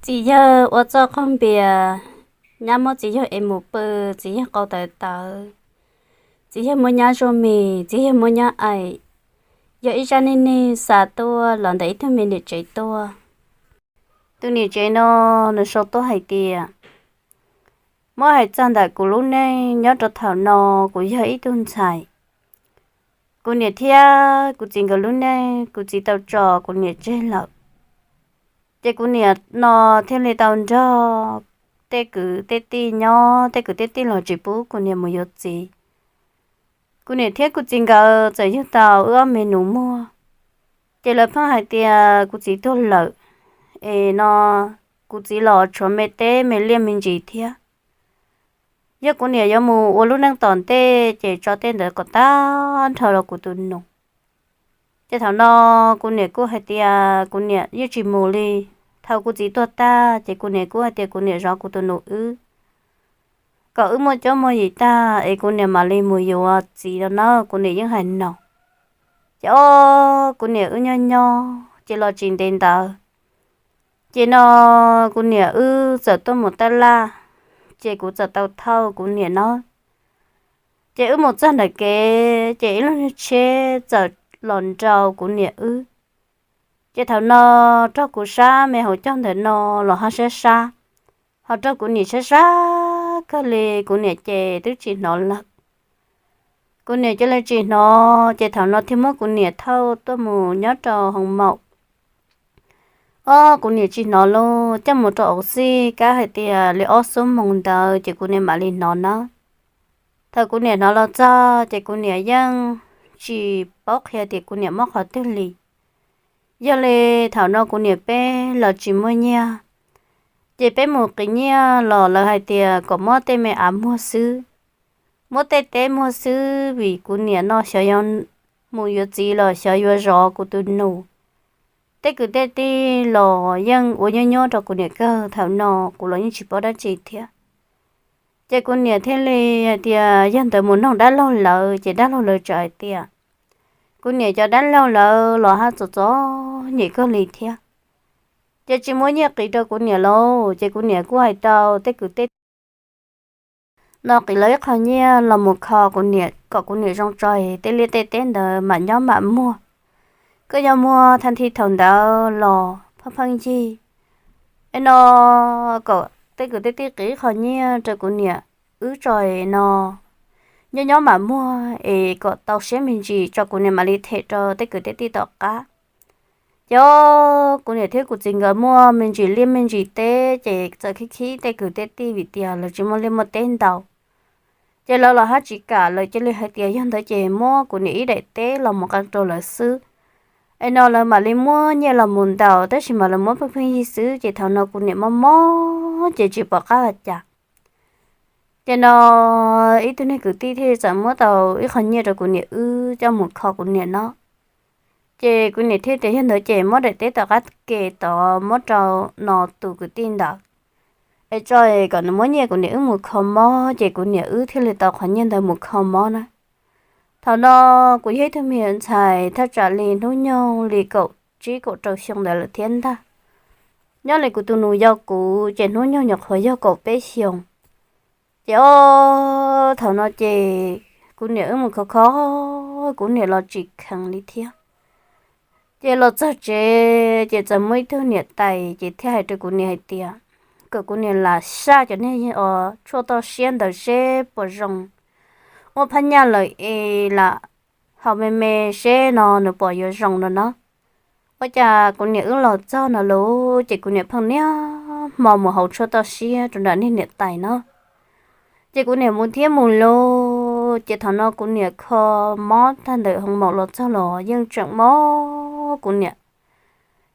Txiv yawg ua txoj qaug npias, nyab muab txiv yawg ev mus pw, txiv yawg qau tawv tawv, txiv yawg muab nyab zuaj mis, txiv yawg muab nyab aim, yog ib zaj neej neeg xa tuaj los ntawm ib tug me niam tsev tuaj. Tus niam tsev no nws sau tuaj hais tias, muab hais txog ntawm kuv lub neej nyob rau thaum no, kuv yog ib tug ntxhais. Kuv niam thiab kuv txiv nkawd lub neej, kuv txiv tau tso kuv niam tseg lawm. Ces kuv niam no thiaj li tau nrog tej kwv tej tij nyob, tej kwv tej tij los tsis pub kuv niam mus yuav txiv. Kuv niam thiab kuv txiv nkawd txawm yug tau wb ob me nus muag, ces lawv pheej hais tias kuv txiv tuag lawm, es no kuv txiv los tshuav me teb me liaj me ntsis thiab. Yog kuv niam yuav mus ua lub neej tom ntej ces tso tej ntawd kom tag nrho rau kuv tus nus. Ces thaum no kuv niam kuj hais tias kuv niam yeej tsis mus li. Thaum kuv txiv tuag tag ces kuv niam kuj hais tias kuv niam zov kuv tus nus wb, kom wb muaj cuab muaj yig tag es kuv niam mam li mus yuav txiv no na, kuv niam yeej hais no. Ces o, kuv niam wb nyob nyob ces los tsis ntev ntawd, ces no kuv niam wb txawm tuaj mus taj laj, ces kuv txawm tau thauj kuv niam no. Ces wb mus txog ntawm kev ces ib lub niag tsheb txawm los nrau kuv niam wb. Ces thaum no raug kuv sab me hauv caug ntawm no los ho sab sab, ho raug kuv niam sab sab kawg li, kuv niam ces twb tsis hnov lawm. Kuv niam cia li tsis hnov, ces thaum no thiaj muab kuv niam thauj tuaj mus nyob rau hoo maum. O, kuv niam tsis hnov lauj, coj mus rau auv xij kab hais tias li ob xuab moos ntawd ces kuv niam mam li hnov na. Thaum kuv niam hnov los txog ces kuv niam yeej tsis paub qhia tias kuv niam mob qhov twg li. Yog li thaum no kuv niam peb los tsis muaj nyiaj, ces peb mus qiv nyiaj los lawv hais tias kom muab tej me av muag xwb, muab tej teb muag xwb, vim kuv niam no xyov yuav mus yuav txiv los xyov yuav zov kuv tus nus. Tej kwv tej tij los yeej ua nyuaj nyuaj rau kuv niam kawg, thaum no kuv los yeej tsis paub dab tsi thiab. Ces kuv niam thiaj li hais tias yog ntawd mus noog dab laug lawv, ces dab laug lawv txawm hais tias kuv niam cov dab laug lawv los haj txom txom nyem kawg li thiab, ces tsis muaj nyiaj qiv rau kuv niam lauj. Ces kuv niam kuj hais rau tej kwv tej no qiv lawv ib qho nyiaj los mus kho kuv niam kom kuv niam zoo tso, tej liaj tej teb ntawd mam nyob mam muag. Koj yuav muag thaj thi thaum ntawd los pheej pheej yig. Es no kom tej kwv tej tij qiv ib qho nyiaj rau kuv niam wb tso no, nyob nyob mam muag es kom tau siab me ntsis tso kuv niam mam li them rau tej kwv tej tij tom qab. Ces kuv niam thiab kuv txiv nkawd muaj me ntsis liaj me ntsis teb ces txawm khib khib tej kwv tej tij vim tias lawv tsis muaj liaj muaj teb ntau. Ces lawv los haj tsis kam, lawv cia li hais tias yog ntawd ces muab kuv niam ib daim teb los mus qee rau lawv xwb. Es no lawv mam li muab nyiaj los mus ntaus, tab sis mas lawv muab pheej pheej yig xwb, ces thaum no kuv niam mob mob ces tsis pom qab ua cas. Ces no ib tug niag kwv tij thiaj txawm muab tau ib qho nyiaj rau kuv niam wb coj mus kho kuv niam no. Ces kuv niam thiaj tias yog ntawd ces muab daim teb tom qab ke tod muab rau no tus kwv tij ntawd, es tso kom nws muab nyiaj kuv niam wb mus kho mob, ces kuv niam wb thiaj li tau qhov nyiaj ntawd mus kho mob na. Thaum no kuv yog ib tug me nyuam ntxhais thaj tsam li hnub nyoog li kaum tsib kaum rau xyoo ntawd lawm thiab ntag. Nyob li kuv tus nus yau kuv ces hnub nyoog nyuam qhuav yog kaum peb xyoos. Ces o, thaum no ces kuv niam wb mus khov kho, kuv niam los tsis kheev li thiab. Ces los txog tsev ces txawm muaj ib tug niam tais ces thiaj hais rau kuv niam hais tias kom kuv niam lam saj cov niag tshuaj toj siab ntawd seb puas zoo, muaj phab nyaj lawm es lam haus me me seb no nws puas yuav zoo no na. Ua cas kuv niam wb los txog no lauj, ces kuv niam pheej niaj hmo mus haus tshuaj toj siab rau nram niag niam tais no. Ces kuv niam mus thiab mus lauj, ces thaum no kuv niam kho mob tag ntawm hoo maum los txog los yeej tseem mob kuv niam.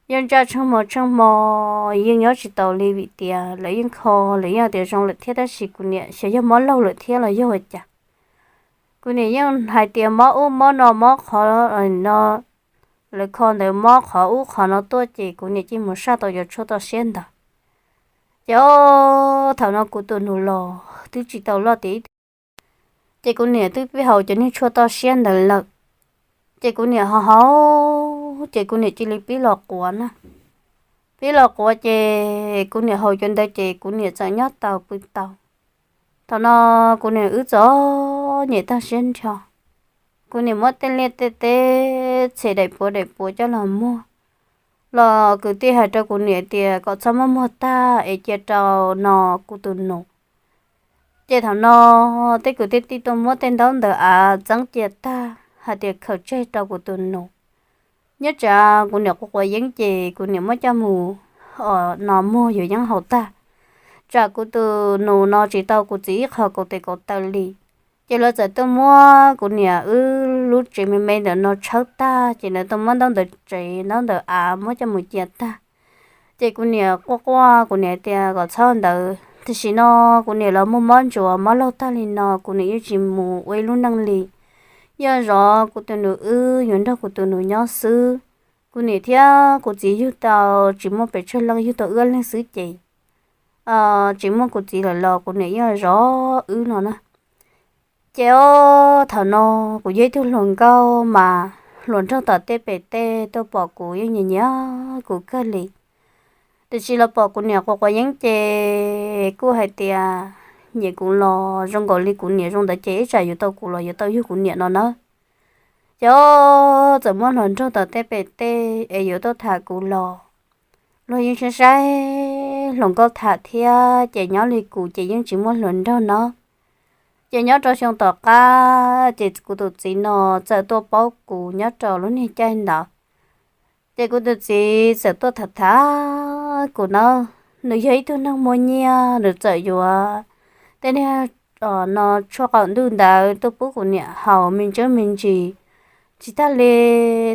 Yeej ntsaj tsheej hmo tsheej hmo, yeej nyob tsis taus li vim tias lawv yeej kho, lawv yeej tias zoo lawm thiab, tab sis kuv niam xyov yog mob laug lawm thiab los yog ua cas. Kuv niam yeej hais tias mob ub mob no mob qhov no, lawv kho ntawd mob qhov ub qhov no tuaj, ces kuv niam cia li mus saj tau cov tshuaj toj siab ntawd. Ces o, thaum no kuv tus nus los twb tsis tau loj tiav ib tug, ces kuv niam twb pib haus cov niag tshuaj toj siab ntawd lawm. Ces kuv niam ho haus, ces kuv niam cia li pib los quav na. pib los quav ces kuv niam haus cov ntawd ces kuv niam txawm nyob tau pw tau. Thaum no kuv niam wb txom nyem tag siab nrho, kuv niam muab tej liaj tej teb txhem daim puav daim puav coj los muag, los kwv tij hais rau kuv niam tias kom txhob muab muag tag es cia rau no kuv tus nus. Ces thaum no tej kwv tej tij tuaj muab tej ntaub ntawv av txeeb cia tag hais tias khaws tseg rau kuv tus nus. Nyob tsam kuv niam quav quav yeeb ces kuv niam muab coj mus no muag yuav yeeb haus tag, tsam kuv tus nus no tsis tau kuv txiv ib qho kaus tes kaus taw li. Ces lawv txawm tuaj muab kuv niam wb lub tsev me me ntawm no tshawb tag ces lawv tuaj muab ntaub ntawv tsev ntaub ntawv av muab coj mus cia tag. Ces kuv niam quaj quaj, kuv niam tias kom txhob ntawd, tam sim no kuv niam los muaj mob ntsuav mob laug tag li no kuv niam yeej tsis mus ua ib lub neej li. Yog zov kuv tus nus wb yuav nrog kuv tus nus nyob xwb. Kuv niam thiab kuv txiv yug tau tsis muaj pes tsawg leej, yug tau wb ob leeg xwb ces tsis muaj kuv txiv lawm los kuv niam yeej zov wb no na. Ces ob thaum no kuv yog ib tug hluas nkauj mas hluas nraug tom tej pem tej tuaj pom kuv yeej nyiam nyiam kuv kawg li. Tiam sis los pom kuv niam quav quav yeeb ces kuj hais tias nyiam kuv los zoo nkaus li kuv niam zoo ntawd ces ib tsam yuav tau kuv los yuav tau yug kuv niam no na. Ces ob txawm muaj hluas nraug tom tej pem tej es yuav tuaj tham kuv los luag yeej saib saib hluas nkauj tham thiab ces nyob li kuv ces yeej tsis muaj hluas nraug no. Ces nyob rau xyoo tom qab ces kuv tus txiv no txawm tuaj paub kuv nyob rau lub niag caij ntawd. Ces kuv tus txiv txawm tuaj tham tham kuv na. Nws yog ib tug neeg muaj nyiaj, nws txawm yuav tej niag no tshuaj qaum ntuj ntawd tuaj pub kuv niam haus me ntsis me ntsis. Tsis tag li,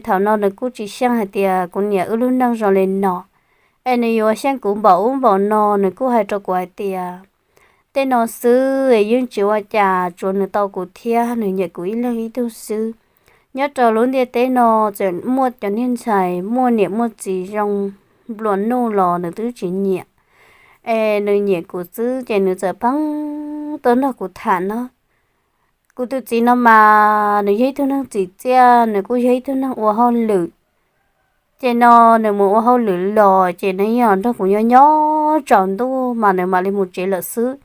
thaum no nws kuj tsis xyeej hais tias kuv niam wb lub neej zoo li no, es nws yuav xyeej kuv npaum ub npaum no. Nws kuj hais rau kuv hais tias tej no xwb yeej tsis ua cas, tsuav nws tau kuv thiab nws nyiam kuv ib leeg ib tug xwb. Nyob rau lub ntiaj teb no txawm muaj cov niag ntxhais muaj niam muaj txiv zoo nplua nuj los nws twb tsis nyiam, es nws nyiam kuv xwb ces nws txawm pheej tuaj nrog kuv tham no. Kuv tus txiv no mas nws yog ib tug neeg txim txiaj, nws kuj yog ib tug neeg ua hauj lwm. Ces no nws mus ua hauj lwm los ces nws yeej nrog kuv nyob nyob tsaus ntuj mas nws mam li mus tsev lawm xwb.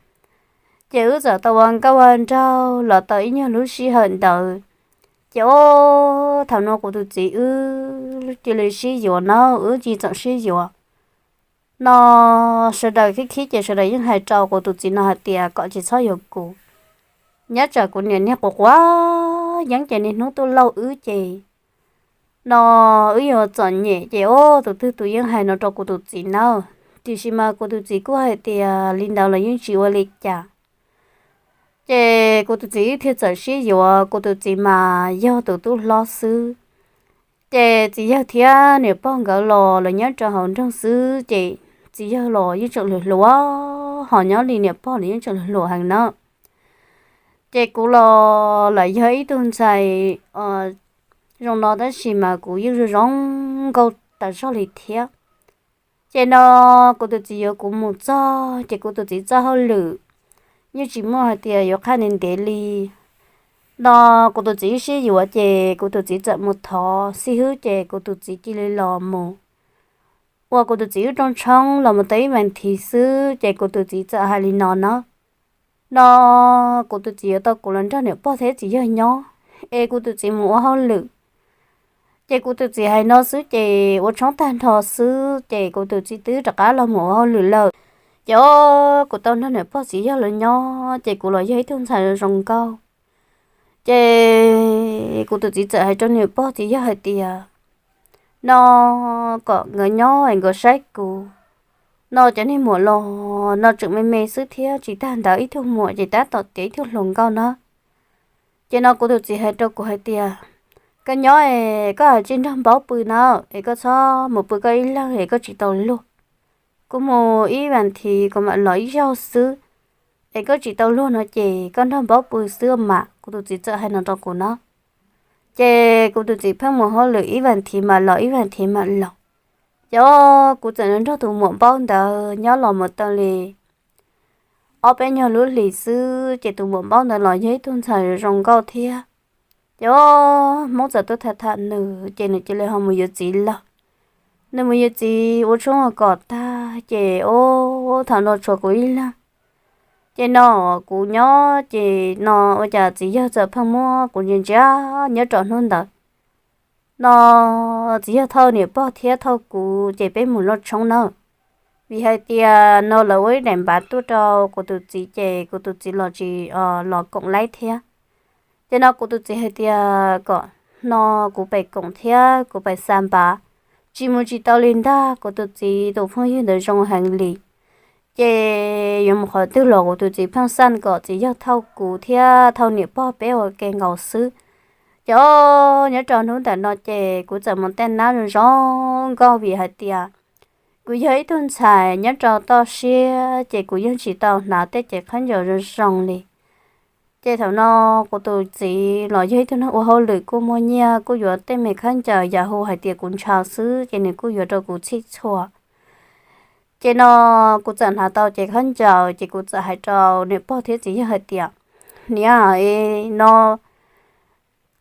Ces wb txawm tau ua nkauj ua nraug los tau ib nyuag lub sij hawm ntawd. Ces ob thaum no kuv tus txiv wb cia li sib yuav na, wb cia li txawm sib yuav no. Sawv daws khib khib ces sawv daws yeej hais rau kuv tus txiv no hais tias kom tsis txhob yuav kuv, nyob tsam kuv niam niag quav quav yeeb ces niaj hnub tuaj lauj wb ces no wb yuav txom nyem. Ces ob tus twg tus yeej hais no rau kuv tus txiv na. Tiam sis mas kuv tus txiv kuj hais tias li ntawd los yeej tsis ua li cas. Ces kuv tus txiv wb thiaj txawm sib yuav. Kuv tus txiv mas yog tus tub hlob xwb, ces txiv yawg thiab niam pog nkawd los lawv nyob rau hauv nroog xwb ces txiv yawg los yeej tseem hluas hluas, ho nyob li niam pog los yeej tseem hluas hluas heev na. Ces kuv los lam yog ib tug ntxhais zoo no tab sis mas kuv yeej zoo zoo nkauj tas zog li thiab. Ces no kuv tus txiv yuav kuv mus txog ces kuv tus txiv txoj hauj lwm yeej tsis muaj hais tias yuav qhaj ntev ntev li. No kuv tus txiv wb sib yuav ces kuv tus txiv txawm mus thov xib hwb ces kuv tus txiv cia li los mus ua kuv tus txiv wb rooj tshoob los mus tau ib vas thiv xwb ces kuv tus txiv txawm hais li no na. No kuv tus txiv yuav tau kuv los nrog niam pog thiab txiv yawg nyob, es kuv tus txiv mus ua hauj lwm. Ces kuv tus txiv hais no xwb ces ua tshoob tag nrho xwb ces kuv tus txiv twb rov qab los mus ua hauj lwm lawm. Ces o, kuv tau nrog niam pog txiv yawg lawv nyob ces kuv los yog ib tug ntxhais zoo nkauj. Ces kuv tus txiv txawm hais rau niam pog txiv yawg hais tias, no kom nkawd nyob es nkawd saib kuv. No cov niag muam los no tseem me me xwb thiab, tsis tag ntawd ib tug muam ces tab tom tiav ib tug hluas nkauj na. Ces no kuv tus txiv hais rau kuv hais tias, koj nyob es koj hais tsis nrog npaub pw na, es koj txhob mus pw koj ib leeg es koj tsis tau luag. Kuv mus ib vas thiv kuv mam los ib zaug xwb, es koj tsis tau luag no ces koj nrog npaub pw xwb mas. Kuv tus txiv txawm hais no rau kuv na. Ces kuv tus txiv pheej mus hauj lwm ib vas thiv mam los ib vas thiv mam los. Ces o, kuv txawm nrog tus muam npaub ntawd nyob los mus tau li ob peb nyuag lub hlis xwb ces tus muam npaub ntawd los yog ib tug ntxhais zoo nkauj thiab. Ces o, Hmoob txawm tuaj tham tham nws ces nws cia li ho mus yuav txiv lawm. Nws mus yuav txiv ua tshoob ua kos tag ces ua thaum no tshuav kuv ib leeg. Ces no kuv nyob ces no ua cas txiv yawg txawm pheej muab kuv ntsia ntsia nyob rau hnub ntawd. No txiv yawg thauj niam pog thiab thauj kuv ces peb mus noj tshoob na. Vim hais tias no lawv ua ib daim npav tuaj rau kuv tus txiv ces kuv tus txiv los tsis los koom laib thiab. Ces no kuv tus txiv hais tias kom no kuv pem koom thiab kuv pem xa npav, tsis mus tsis tau li ntag. Kuv tus txiv tus phooj ywg ntawd zoo heev li, ces yuav mus qhov twg los kuv tus txiv pheej xaj kom txiv yawg thauj kuv thiab thauj niam pog peb ua ke nkaus xwb. Ces o, nyob rau hnub ntawm no ces kuv txawm mus tej nab zoo zoo nkauj vim hais tias kuv yog ib tug ntxhais nyob rau toj siab ces kuv yeej tsis tau hnav tej cev khaub ncaws zoo zoo li. Ces thaum no kuv tus txiv los yog ib tug neeg ua hauj lwm kuj muaj nyiaj kuj yuav tej me khaub ncaws yam hu hais tias kuv ntshaw xwb ces nws kuj yuav rau kuv txhij txhua. Ces no kuv txawm hnav tau cev khaub ncaws ces kuv txawm hais rau niam pog thiab txiv yawg hais tias, niam, no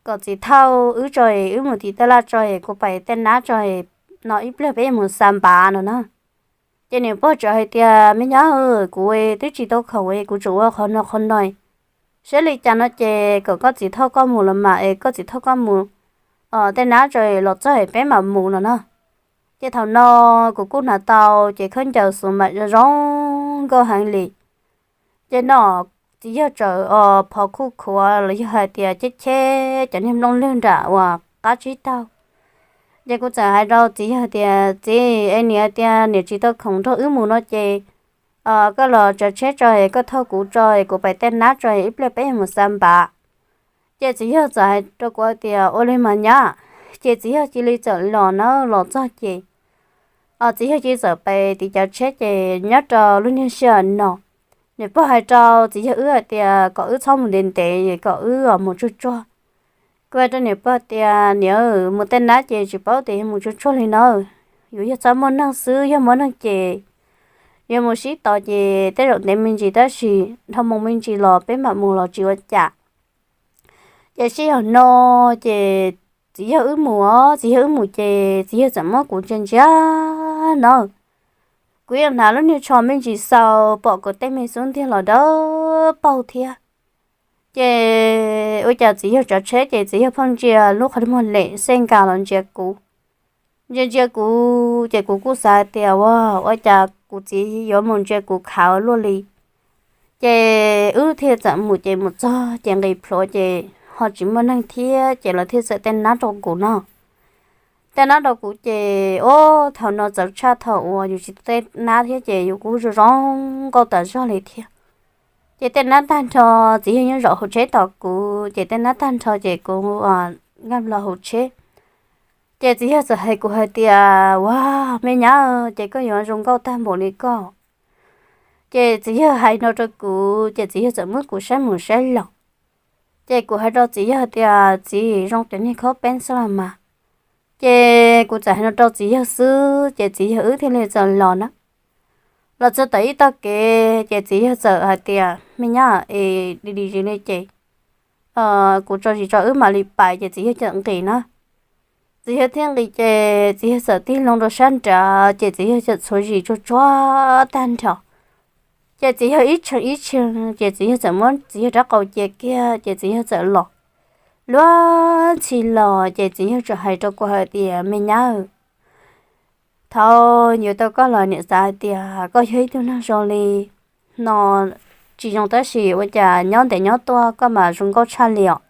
kom txiv thauj wb tso es wb mus tim taj laj tso es kuv pem tej nab tso es no ib pliag peb mus xa npav no na. Ces niam pog txawm hais tias, me nyab, kuv twb tsis tau khoom es kuv tsuas ua qhov no qhov no, saib li cas no ces kom koj txiv thauj koj mus los mas es koj txiv thauj koj mus tej nab tso es los txog es peb mam mus no na. Ces thaum no kuv kuj hnav tau ces khaub ncaws xuv mas zoo zoo nkauj heev li. Ces no txiv yawg txawm phov khuj khuav los yog hais tias cheb cheb cov niag nplooj lwg nram uas qab tsib taug. Ces kuv txawm hais rau txiv yawg tias, txiv, es niam tias niam tsis tau khoom nrog wb mus no ces koj los tsav tsheb tso es koj thauj kuv tso es kuv pem tej nab tso es ib pliag peb mus xa npav. Ces txiv yawg txawm hais rau kuv tias, ua li mas nyab. Ces txiv yawg cia li txawm los na, los txog ces txiv yawg cia li txawm pem tim cov tsheb ces nyob rau lub niag sij hawm no, niam pog hais rau txiv yawg wb hais tias kom wb txhob mus ntev ntev, kom wb mus tsuag tsuag. Kuv hais rau niam pog tias, niam, mus tej nab ces tsis paub tias yog mus tsuag tsuag li na, yuav yog txhob muaj neeg xwb, yog muaj neeg ces yuav mus sib tos ces tej zaum ntev me ntsis tab sis dhau moo me ntsis los peb mam mus los tsis ua cas. Ces sij hawm no ces txiv yawg wb mus os, txiv yawg wb mus ces txiv yawg txawm muab kuv ntsia ntsia no. Kuv yeej hnav lub niag tsho me ntsis xaus pom kuv tej me xub ntiag los dawb paug thiab. Ces ua cas txiv yawg tsav tsheb ces txiv yawg pheej ntsia lub qhov muag lem xej nkag los ntsia kuv. Ntsia ntsia kuv ces kuv kuj xav tias, ua, ua cas kuv txiv yuav mus ntsia kuv khav luaj li. Ces wb thiaj txawm mus ces mus txog ces nqis plhuav ces ho tsis muaj neeg thiab ces lawv thiaj txawm tej nab rau kuv no. Tej nab rau kuv ces o, thaum no txawv tshaj thaum uas yus tsis tej nab thiab ces yus kuj zoo zoo nkauj tas zog li thiab. Ces tej nab tag nrho, txiv yawg yeej zaum hauv tsheb tos kuv ces tej nab tag nrho ces kuv nkag los hauv tsheb. Ces txiv yawg txawm hais kuv hais tias, ua, me nyab, ces koj yuav zoo nkauj tag npaum li koj. Ces txiv yawg hais no rau kuv ces txiv yawg txawm muab kuv saib mus saib los. Ces kuv hais rau txiv yawg tias, txiv, zoo cov niag khaub peeb xwb los mas. Ces kuv txawm hais no rau txiv yawg xwb ces txiv yawg wb thiaj li txawm los na. Los txog tom ib tog kev ces txiv yawg txawm hais tias, me nyab, es dim dim zis li ces kuv tso zis tso wb mam li pais. Ces txiv yawg txawm nqis na. Txiv yawg thiaj nqis ces txiv yawg txawm tig loo rau sab nrad ces txiv yawg txawm txhuav zis tsuag tsuag tag nrho. Ces txiv yawg ib tshee ib tshee ces txiv yawg txawm muab txiv yawg rab qau cia kiag ces txiv yawg txawm los. Luag ntxhi los ces txiv yawg txawm hais rau kuv hais tias, me nyab, thaum yuav tau koj los niam xav hais tias koj yog ib tug neeg zoo li no tsis zoo tab sis ua cas nyob ntev nyob tuaj koj mas zoo nkauj tshaj li os.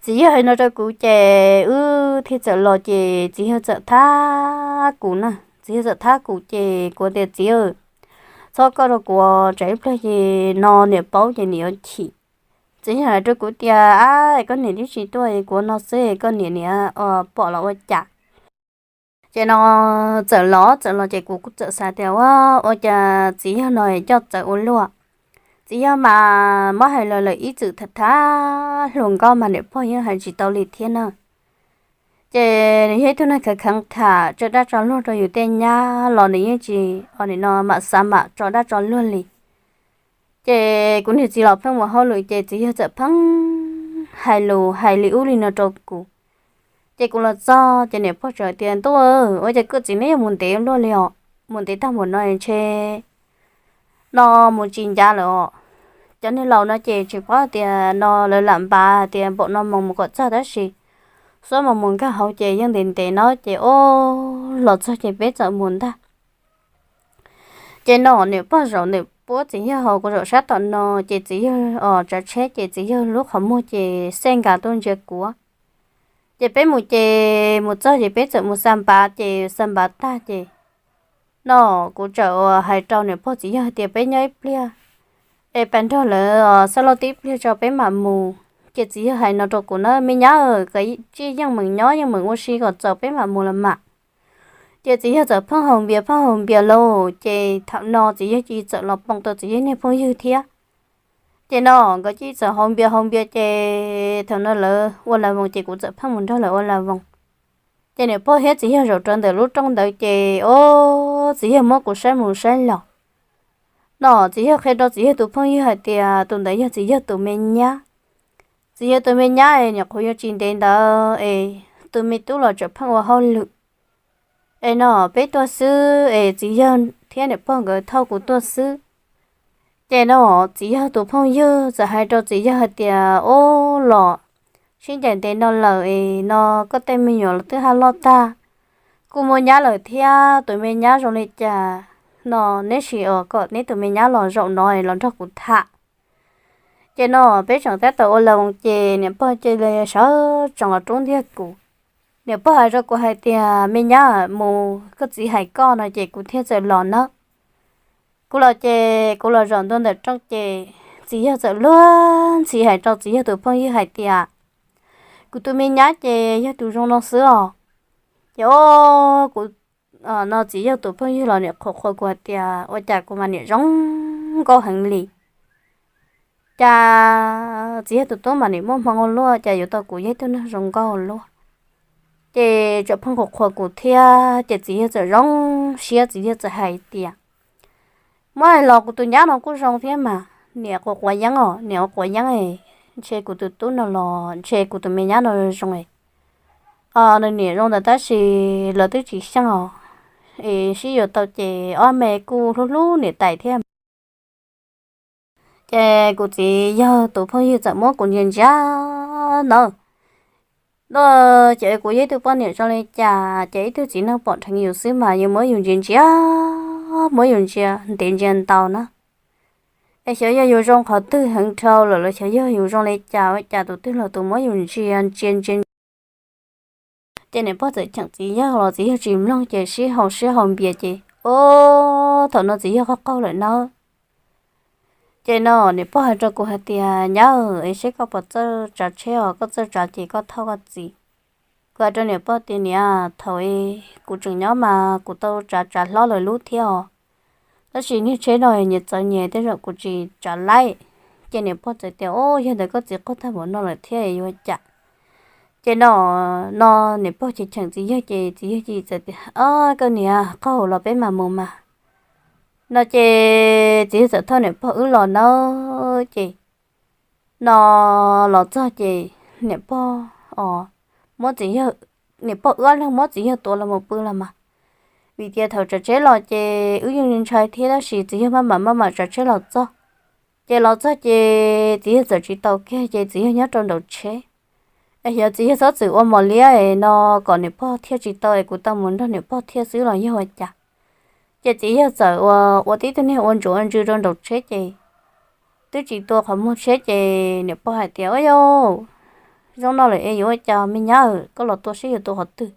Txiv yawg hais no rau kuv ces wb thiaj txawm los ces txiv yawg txawm thab kuv na. Txiv yawg txawm thab kuv ces kuv tias, txiv, txhob koj rau kuv, tsam ib pliag ces no niam paub ces niam yuav chim. Txiv yawg hais rau kuv tias, ab, koj niam twb tsis tuaj, kuv no xwb koj niam niam pom los ua cas. Ces no txawm los txawm los ces kuv kuj txawm xav tias, ua, ua cas txiv yawg no coj txawv ua luaj. Txiv yawg mas muab hais los lawm ib txwm tham thab hluas nkauj mas niam pog yeej hais tsis tau li thiab na. Ces nws yog ib tug neeg kheev kheev tham tso dab tso luag rau yus tej nyab los nws yeej tsis, o, nim no mam xav mam tso dab tso luag li. Ces kuv niag txiv los pheej ua hauj lwm ces txiv yawg txawm pheej hais lus hais li ub li no rau kuv. Ces kuv los txog ces niam pog txawm tias, Ntuj, ua cas koj txiv neb yuav mus ntev luaj li os? Mus ntev tag npaum no ntshe no mus tsis ncav lawm os. Cov niag laus no ces tsis paub tias no lawv lam npav tias npaum no mus mus kom txog tab sis xuab mus mus nkag hauv ces yeej ntev ntev no ces o, los txog ces peb txawm mus ntag. Ces no niam pog zaum ntawm puab txiv yawg hauv, kuv zaum sab tom no, ces txiv yawg tsav tsheb ces txiv yawg lub qhov muag ces xej nkas tuaj ntsia kuv. Ces peb mus ces mus txog ces peb txawm mus xa npav ces xa npav tag ces no kuv txawm hais rau niam pog txiv yawg hais tias peb nyob ib pliag es pab nrog lawv xab laj tib pliag tso peb mam mus. Ces txiv yawg hais no rau kuv na, Me nyab, koj cia li yeej meem nyob yeej meem ua si kom txaus peb mam mus los mas. Ces txiv yawg txawm pheej haus npias pheej haus npias lauj, ces thaum no txiv yawg cia li txawm los pom tau txiv yawg niag phooj ywg thiab. Ces no nkawd cia li txawm haus npias haus npias ces thaum no lawv ua las voos ces kuv txawm pheej mus nrog lawv ua las voos. Ces niam pog thiab txiv yawg zaum rau ntawm lub rooj ntawd ces o, txiv yawg muab kuv saib mus saib los. No txiv yawg qhia rau txiv yawg tus phooj ywg hais tias tus ntawd yog txiv yawg tus me nyab. Txiv yawg tus me nyab es nyuam qhuav yuav tsis ntev ntawd es tus me tub los tseem pheej ua hauj lwm. Es no peb tuaj xwb es txiv yawg thiab niam pog nkawd thauj kuv tuaj xwb. Ces no txiv yawg tus phooj ywg txawm hais rau txiv yawg hais tias, Ub, los sib ncaim ntev no lawm es no koj tej me nyuam los twb haj loj tag, kuj muaj nyab lawm thiab, tus me nyab zoo li cas no neb sim os kom neb tus me nyab los zaum no los nrog kuv tham. Ces no peb tseem tab tom ua las voos ces niam pog cia li sawv tsees los rub ntiag kuv. Niam pog hais rau kuv hais tias, Me nyab, mus koj txiv hais koj no ces kuv thiaj txawm los nawb. Kuv los ces kuv los zaum ntua ntawm rooj ces txiv yawg txawm luag ntxhi hais rau txiv yawg tus phooj ywg hais tias, Kuv tus me nyab ces yog tus zoo no xwb os. Ces o, kuv no txiv yawg tus phooj ywg los niam qhuas qhuas kuv hais tias, Ua cas kuv mas niam zoo nkauj heev li. Cas txiv yawg tus tub mas niam muaj hmoo ua luaj, cas yuav tau kuv yog ib tug neeg zoo nkauj ua luaj. Ces tseem pheej qhuas qhuas kuv thiab ces txiv yawg txawm zoo siab, txiv yawg txawm hais tias, Muab los kuv tus nyab no kuj zoo thiab mas, niam quav quav yeeb os, niam ua quav yeeb es ntshe kuv tus tub no los ntshe kuv tus me nyab no zoo es nws niam zoo ntawd tab sis lawv twb tsis xyeej os, es sib yuav tau ces ob me kuj hlub hlub niam tais thiab. Ces kuv txiv yawg tus phooj ywg txawm muab kuv ntsia ntsia ntawd, no ces kuv yog ib tug poj niam zoo li cas ces ib tug txiv neej pom dheev yus xwb mas yuav muab yus ntsia ntsia, muab yus ntsia ntev ntsia ntau na. Es xyov yog yus zoo qhov twg heev dhau lawm los xyov yog yus zoo li cas ua cas tus twg los tus muab yus ntsia ntsia ntsia ntsia. Ces niam pog txawm cheem txiv yawg los txiv yawg tsis mloog ces sib haus sib haus npias ces o, thaum no txiv yawg qaug qaug lawm nawb. Ces no niam pog hais rau kuv hais tias, Nyab, es seb koj puas txawj tsav tsheb os, koj txawj tsav ces koj thauj koj txiv. Kuv hais rau niam pog tias, Niam, thaum kuv tseem nyob mas kuv tau tsav tsav hlob lawv lub thiab os, tab sis niag tsheb no nyias txawv nyias tej zaum kuv tsis tsav laib. Ces niam pog txawm tias, O, yog ntawd koj txiv qaug tag npaum no lawm thiab yuav ua cas? Ces no, no niam pog cheem cheem txiv yawg ces txiv yawg cia li txawm tias, O, koj niam, qaug los peb mam mus mas. No ces txiv yawg txawm thauj niam pog wb los nawb ces no los txog ces niam pog, o, muab txiv yawg, niam pog wb ob leeg muab txiv yawg tuav los mus pw los mas, vim tias thaum tsav tsheb los ces wb yeej ntshai thiab tab sis txiv yawg maj mam maj mam tsav tsheb los txog. Ces los txog ces txiv yawg txawm tsis tau kiag ces txiv yawg nyob rau nraum tsheb. Es xyov txiv yawg txhob txwm ua mos liab es no kom niam pog thiaj tsis tau es kuv tau mus nrog niam pog thiaj xwb los yog ua cas. Ces txiv yawg txawm ua, ua tib tug niag ua ntsuav ua ntsws rau nraum tsheb ces twb tsis tua qhov muag tsheb ces niam pog hais tias, Ua yau, zoo no lawm es yuav ua cas me nyab, koj los tua seb yuav tua qhov twg.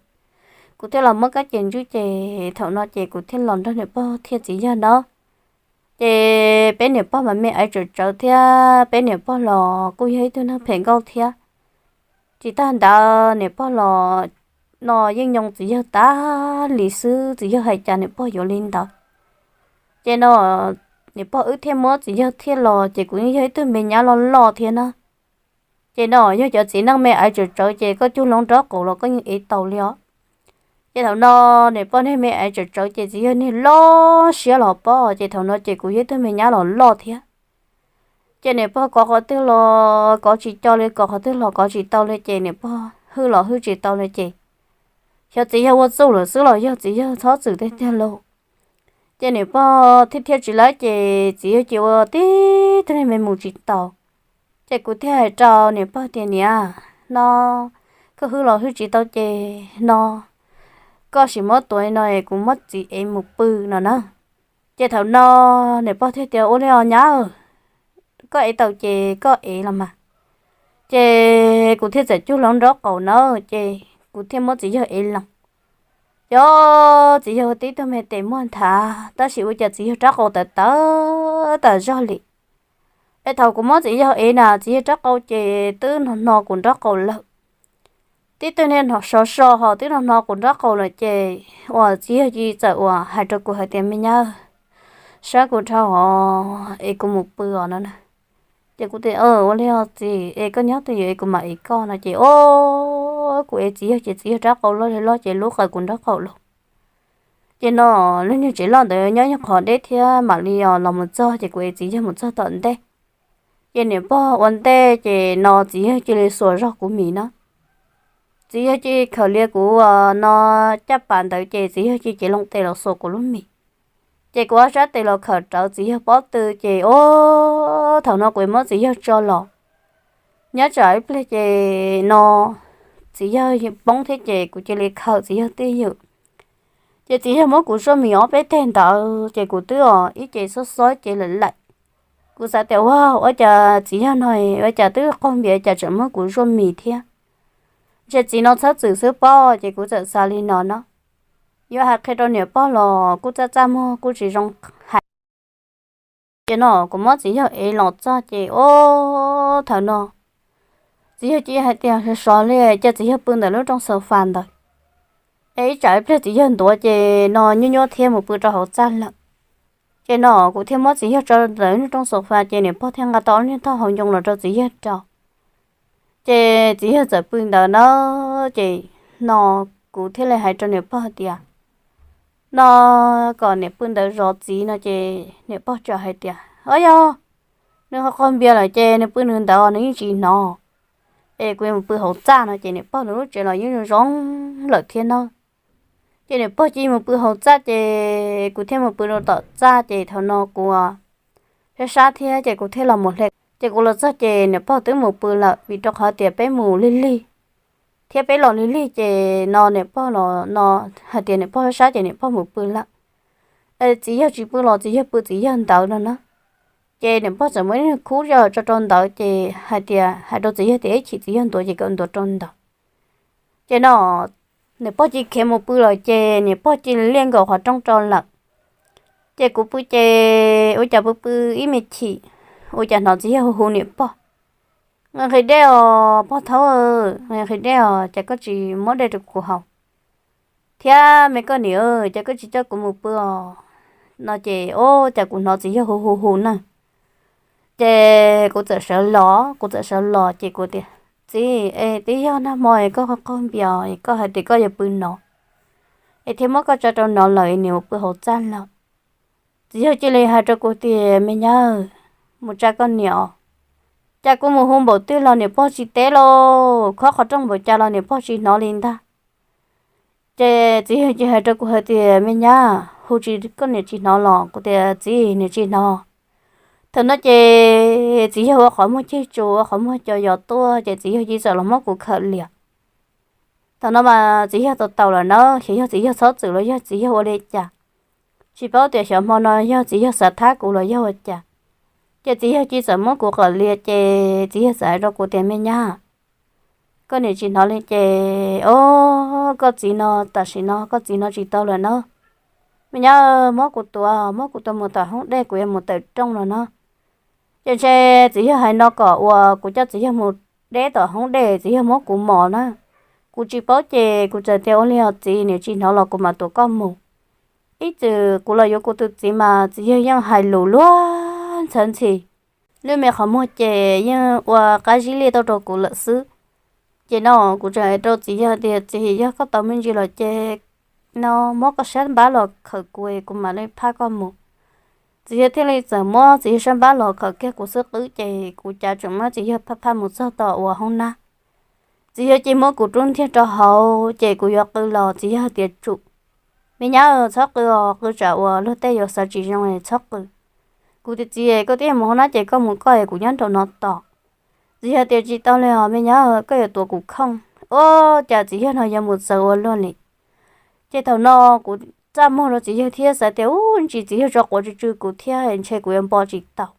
Kuv thiaj los muab kab ces ntswb ces thaum no ces kuv thiaj los nrog niam pog thiab txiv yawg nawb. Ces peb niam pog mas me aiv tsawm tsawv thiab peb niam pog los kuj yog ib tug neeg phem nkauj thiab. Tsis tag ntawd niam pog los no yeej nyoo txiv yawg tas li xwb, txiv yawg hais cas niam pog yuav li ntawd. Ces no niam pog wb thiaj muab txiv yawg thiaj los ces kuv yeej yog ib tug me nyab loj loj thiab na. Ces no yog cov txiv neej me aiv tsawm tsawv ces koj cug loo nraub qaum los koj yeej ev tau li os. Ces thaum no niam pog niag me aiv tsawm tsawv ces txiv yawg niag loj siab los pob ces thaum no ces kuv yog ib tug me nyab los loj thiab. Ces niam pog kov qhov twg los kov tsis co li, kov qhov twg los kov tsis tau li ces niam pog hwj los hwj tsis tau li ces xyov txiv yawg ua txuj lawm xwb los yog txiv yawg txhob txwm tiag tiag lauj. Ces niam pog thiaj thiaj tsis lawm ces txiv yawg cia ua tib tug niag me mus tsis tau. Ces kuv thiaj hais rau niam pog tias, Niam, no koj hwj los hwj tsis tau ces no koj sim muab tuav no es kuv muab txiv ev mus pw no na. Ces thaum no niam pog thiaj tias, Ua li os nyab, koj ev tau ces koj ev los mas. Ces kuv thiaj txawm cug loo nraub qaum na, ces kuv thiaj muab txiv yawg ev loo. Ces txiv yawg tib tug me tes muag nthav tab sis ua cas txiv yawg rab qau tawv tawv tas zog li. Es thaum kuv muab txiv yawg ev na txiv yawg rab qau ces twb no hno kuv nraub qaum lawm. Tib tug niag sov so ho twb no hno kuv nraub qaum lawm ces uas txiv yawg cia txawm uas hais rau kuv hais tias, Me nyab, sab kuv dhau os es kuv mus pw os no na. Ces kuv tias, Ua li os txiv, es koj nyob twj ywm es kuv mam ev koj no ces o kuv ev txiv yawg ces txiv yawg rab qau loj li loj ces lub qaws kuv nraub qaum lawm. Ces no lub niag tsev loj ntawd nyob nyuag qhov deb thiab mam li os los mus txog ces kuv ev txiv yawg mus txog tom ntej. Ces niam pog ua ntej ces no txiv yawg cia li xuas zog kuv mis na. Txiv yawg cia li khawm lias kuv no caj pas ntawd ces txiv yawg cia li cev loo tes los xuas kuv lub mis. Ces kuv ob sab tes los khawm rawv txiv yawg pob tw ces o thaum no kuv muab txiv yawg tso los. Nyob tsam ib pliag ces no txiv yawg poob thiab ces kuv cia li khawm txiv yawg twj ywm. Ces txiv yawg muab kuv zuaj mis ob peb teg ntawd ces kuv twb os ib ce xob xob ib ce lawm lawm. Kuv xav tias, Ua, ua cas txiv yawg no ua cas twb qaug npias cas tseem muab kuv zuaj mis thiab? Ntshe txiv no txhob txwm xwb pob. Ces kuv txawm xav li no no, yuav hais qhia rau niam pog los kuj txaj txaj muag kuj tsis zoo hais. Ces no kuv muab txiv yawg ev los txog ces o thaum no txiv yawg cia hais tias, Sov li cas txiv yawg pw ntawm lub rooj xaus fas ntawd es ib tsam ib pliag txiv yawg ntuav ces no nyuaj nyuaj thiab mus pw rau hauv txaj lawm. Ces no kuv thiaj muab txiv yawg tso ntawm lub rooj xaus fas ces niam pog thiaj nqa tau ob niag thaj hauv ncoo los rau txiv yawg rau. Ces txiv yawg txawm pw ntawd na. Ces no kuv thiaj li hais rau niam pog tias, No kom niam pw ntawd zov txiv no ces niam pog txawm hais tias, Au yog, nws ho qaug npias lawm ces nws pw nws ntawd nws yeej tsis hnov, es kuv yuav mus pw hauv txaj no. Ces niam pog nws lub tsev los yeej zoo zoo lawm thiab na. Ces niam pog cia mus pw hauv txaj ces kuv thiaj mus pw rau tom txaj ces thaum no kuv sab sab thiab ces kuv thiaj los mus hle. Ces kuv los txog ces niam pog twb mus pw lawm vim rau qhov tias peb mus lig lig thiab peb los lig lig ces no niam pog los no hais tias niam pog sab sab ces niam pog mus pw lawm. Txiv yawg tsis pw los txiv yawg pw txiv yawg ntawd no na. Ces niam pog txawm muab ib niag khub zog tso rau ntawd ces hais tias hais rau txiv yawg tias ib chim txiv yawg ntuav ces kom ntuav rau ntawd. Ces no niam pog cia khiav mus pw lawm ces niam pog cia li liaj nkaus qhov rooj rau lawm. Ces kuv pw ces ua cas pw pw ib me chim ua cas hnov txiv yawg hu hu niam pog, Nqhis nqhis dej os pog thaub, nqhis nqhis dej os, cas koj tsis muab dej rau kuv haus? Thiab me koj niam, cas koj tsis coj kuv mus pw os? No ces o cas kuv hnov txiv yawg hu hu hu na. Ces kuv txawm sawv los, kuv txawm sawv los ces kuv tias, Txiv, es twb yog nag hmo es koj qaug npias es koj hais tias koj yuav pw no, es thiaj muab koj tso rau no lawm es niam mus pw hauv txaj lawm. Txiv yawg cia li hais rau kuv tias, Me nyab, mus tsa koj niam os. Cas kuv mus hu npaum twg los niam pog tsis teb lauj, khob qhov rooj npaum cas los niam pog tsis hnov li ntag. Ces txiv yawg cia hais rau kuv hais tias, Me nyab, hu tsis koj niam tsis hnov los? Kuv tias, Txiv, niam tsis hnov. Thaum no ces txiv yawg ua qhov muag cig tsuas ua qhov muag co yos tuaj ces txiv yawg cia txawm los muab kuv khawm lias. Thaum no mas txiv yawg tau taus lawm na, xyov yog txiv yawg txhob txwm los yog txiv yawg ua li cas, tsis paub tias xyov hmo no yog txiv yawg xav thab kuv los yog ua cas. Ces txiv yawg cia txawm muab kuv khawm lias ces txiv yawg txawm hais rau kuv tias, Me nyab, koj niam tsis hnov li ces o koj txiv no tam sim no koj txiv no tsis tau lawm na. Me nyab, muab kuv tua, muab kuv tua mus tom hoob dej, kuv yuav mus tawm rooj no na. Ces ntshe txiv yawg hais no kom uas kuv coj txiv yawg mus deb tom hoob dej, txiv yawg muab kuv mos na. Kuv tsis paub ces kuv txawm tias, Ua li os txiv, niam tsis hnov los kuv mam tuav koj mus. Ib txwm kuv los yuav kuv tus txiv mas txiv yawg yeej hais lus luag ntxhi, lub me qhov muag ces yeej ua qab zib liaj tuaj rau kuv lawm xwb. Ces no kuv txawm hais rau txiv yawg tias, Txiv, yog koj tau me ntsis los ces no muab koj sab npab los khawm kuv es kuv mam li phaj koj mus. Txiv yawg thiaj li txawm muab txiv yawg sab npab los khawm kiag kuv xub qwb ces kuv cav tseem muab txiv yawg phaj phaj mus txog tom uas hoob nab. Txiv yawg cia li muab kuv rub ntiag rau hauv ces kuv yuav qw los txiv yawg tias tsum, me nyab txhob qw os, qw tsam uas luag tej yuav xav tsis zoo txhob qw. Kuv tias txiv, koj twb mus hauv nab ces koj mus koj es kuv nyob nraum no tos. Txiv yawg tias tsis tau li os me nyab, koj yuav tuav kuv khooj. Ua cas txiv yawg no yuav mus txawv ua luaj li. Ces thaum no kuv txaj muag rau txiv yawg thiab xav tias ub ntsis txiv yawg tso quav tsw tsw kuv thiab ntshe kuv yuav npo tsis tau.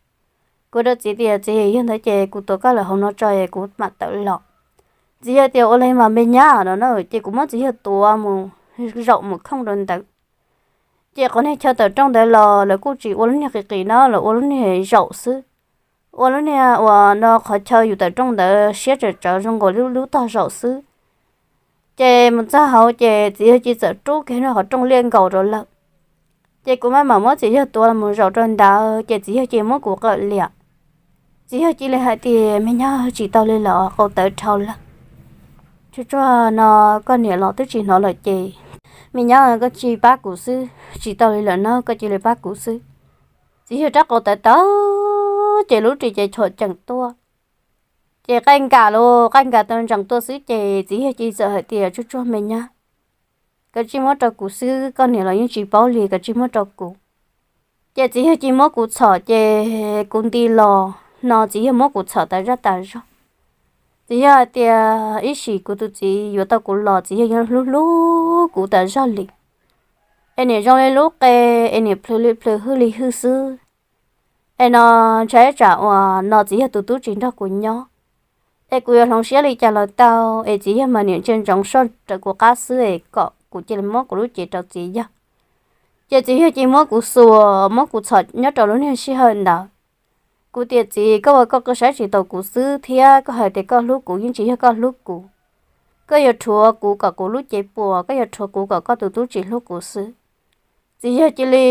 Kuv rau txiv tias txiv, yog ntawd ces kuv tuav koj lawm hauv no tso es kuv mam tawm los. Txiv yawg tias ua li mas me nyab no na, ces kuv muab txiv yawg tuav mus zaum mus khooj rau ntawd. Ces qhov niag chaw tawm rooj ntawd los lawv kuj tsis ua lub niag qis qis na, lawv ua lub niag zaum xwb. Ua lub niag uas no qhov chaw yus tawm rooj ntawd siab tsawm tsawv zoo nkaus lub tog zaum xwb. Ces mus txog hauv ces txiv yawg cia li txawm rub kiag qhov rooj liaj nkaus rau lawm. Ces kuv maj mam muab txiv yawg tuav mus zaum rau ntawd ces txiv yawg cia li muab kuv qawm liam. Txiv yawg cia li hais tias me nyab, tsis tau li lawm, qau tawv dhau lawm. Tsuag tsuag no koj niam los twb tsis hnov lawm ces me nyab koj cia li pab kuv xwb, tsis tau li lawm na koj cia li pab kuv xwb. Txiv yawg rab qau tawv tawv ces lub ris ces chom ceem tuaj. Ces qaij nkam los qaij nkam tau ntsees tuaj xwb ces txiv yawg cia li txawm hais tias tsuag tsuag me nyab, koj cia li muab rau kuv xwb, koj niam los yeej tsis paub li, koj cia li muab rau kuv. Ces txiv yawg cia li muab kuv txhom ces kuv nti los no txiv yawg muab kuv txhom tas zaj tas zog. Txiv yawg hais tias ib sim kuv tus txiv yuav tau kuv los txiv yawg yeej hlub hlub kuv tas zog li. Es niam zoo li lub qe, es niam plhws li plhws hwj li hwj xwb. Es no ntshai tsam uas no txiv yawg tus tub tsis nrog kuv nyob, es kuv yuav hloov siab li cas los tau, es txiv yawg mas niam ntsia ntsoov soj raws kuv qab xwb es kom kuv cia li muab kuv lub cev rau txiv yawg. Ces txiv yawg cia li muab kuv xuas muab kuv txhom nyob rau lub niag sij hawm ntawd. Kuv tias txiv, koj ua koj, koj saib tsis taus kuv xwb thiab koj hais tias koj hlub kuv yeej tsis yog koj hlub kuv. Koj yuav rhuav kuv kom kuv lub cev puas, koj yuav rhuav kuv kom koj tus tub tsis hlub kuv xwb. Txiv yawg cia li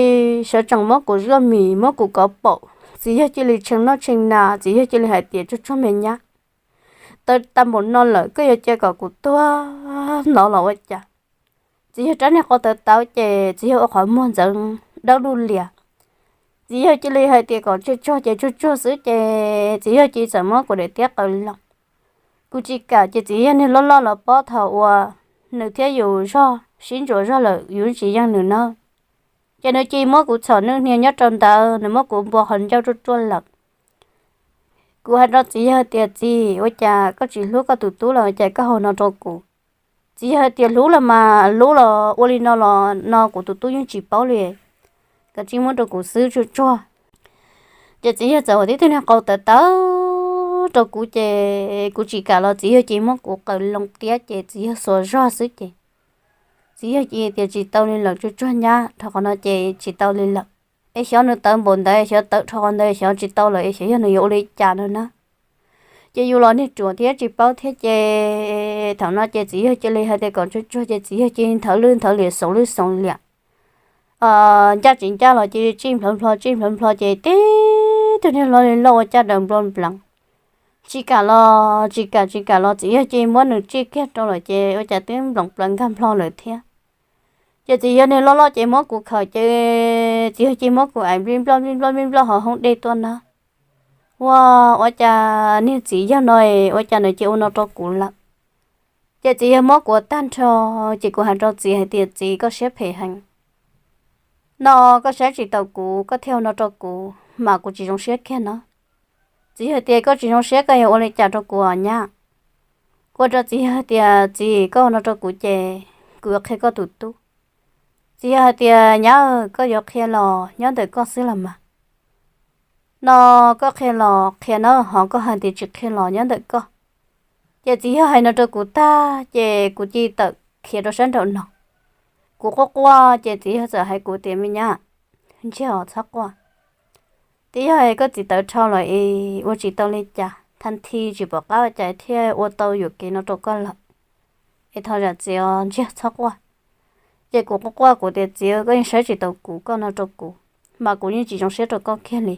sawv tsees muab kuv zuaj mis muab kuv kov paum, txiv yawg cia li tshee noj tshee hnav, txiv yawg cia li hais tias tsuag tsuag me nyab, tawv tag npaum no lawm koj yuav cia kom kuv tuag hnov los ua cas. Txiv yawg rab niag qau tawv tawv ces txiv yawg ua qhov muag ntxeev dawb lub lias. Txiv yawg cia li hais tias kom tsuag tsuag ces tsuag tsuag xwb ces txiv yawg cia li txawm muab kuv daim tiab qaws loo. Kuv tsis kam ces txiv yawg niag loj loj los pob thaum uas nws thiab yus zog sib ntsuas zog lawm yus tsis yeej nws na. Ces nws cia li muab kuv txhom nwj hnia nyob rau ntawd, nws muab kuv npua qhov ncauj ruaj ruaj lawm. Kuv hais rau txiv yawg tias txiv, ua cas koj tsis hlub koj tus tub los ua cas koj hau no rau kuv? Txiv yawg hais tias hlub los mas hlub los ua li no los no kuv tus tub yeej tsis paub li, koj cia li muab rau kuv xwb tsuag tsuag. Ces txiv yawg txawm ua tib tug niag qau tawv tawv rau kuv ces kuv tsis kam los txiv yawg cia li muab kuv qaws loo tiab ces txiv yawg xuas zog xwb ces txiv yawg cia li tias tsis tau li lawm tsuag tsuag nyab, dhau qhov no ces tsis tau li lawm. Es xyov nws tawv npaum ntawd, xyov tawv dhau qhov ntawd, xyov tsis tau lawm es xyov yog nws yuav ua li cas no na. Ces yus los niag ruam thiab tsis paub thiab ces thaum no ces txiv yawg cia li hais tias kom tsuag tsuag ces txiv yawg cia li nthawv lwj nthawv liam xoov lwj xoov liam. Ncaj tsis ncaj los cia li tsij nplhawv nplho tsij nplhawv nplho ces tib tug niag hlo li loj ua caj daws nplua npleev. Tsis kam los tsis kam tsis kam los txiv yawg cia li muab nws tsij kiag rau lawm ces ua cas twb nploov plaws nkag nplho lawm thiab. Ces txiv yawg niag loj loj ces muab kuv khawm ces txiv yawg cia li muab kuv aim nplij nploj nplij nploj nplij nploj hauv hoob dej tuaj na. Ua, ua cas niag txiv yawg no es ua cas nws cia li ua no rau kuv lawm? Ces txiv yawg muab kuv ua tag nrho, ces kuv hais rau txiv hais tias txiv, koj siab phem heev no, koj saib tsis taus kuv koj thiaj ua no rau kuv mas kuv tsis zoo siab kiag no. Txiv yawg tias koj tsis zoo siab koj yuav ua li cas rau kuv os nyab? Kuv hais rau txiv yawg tias txiv, koj ua no rau kuv ces kuv yuav qhia koj tus tub. Txiv yawg hais tias nyab, koj yuav qhia los nyob ntawm koj xwb los mas. No koj qhia los qhia na, ho koj hais tias tsis qhia los nyob ntawm koj. Ces txiv yawg hais no rau kuv tag ces kuv cia li tawm khiav rau sab nraum no. Kuv quaj quaj ces txiv yawg txawm hais kuv tias me nyab, ntsiag os txhob quaj. Twb yog koj txiv tawv dhau lawm es ua tsis tau li cas, thaj thi tsis pom qab ua cas thiaj ua tau yuam kev no rau koj lawm. Es thov zam txim os ntsiag txhob quaj. Ces kuv quaj quaj kuv tias txiv, koj yeej saib tsis taus kuv koj no rau kuv, mas kuv yeej tsis zoo siab rau koj kiag li.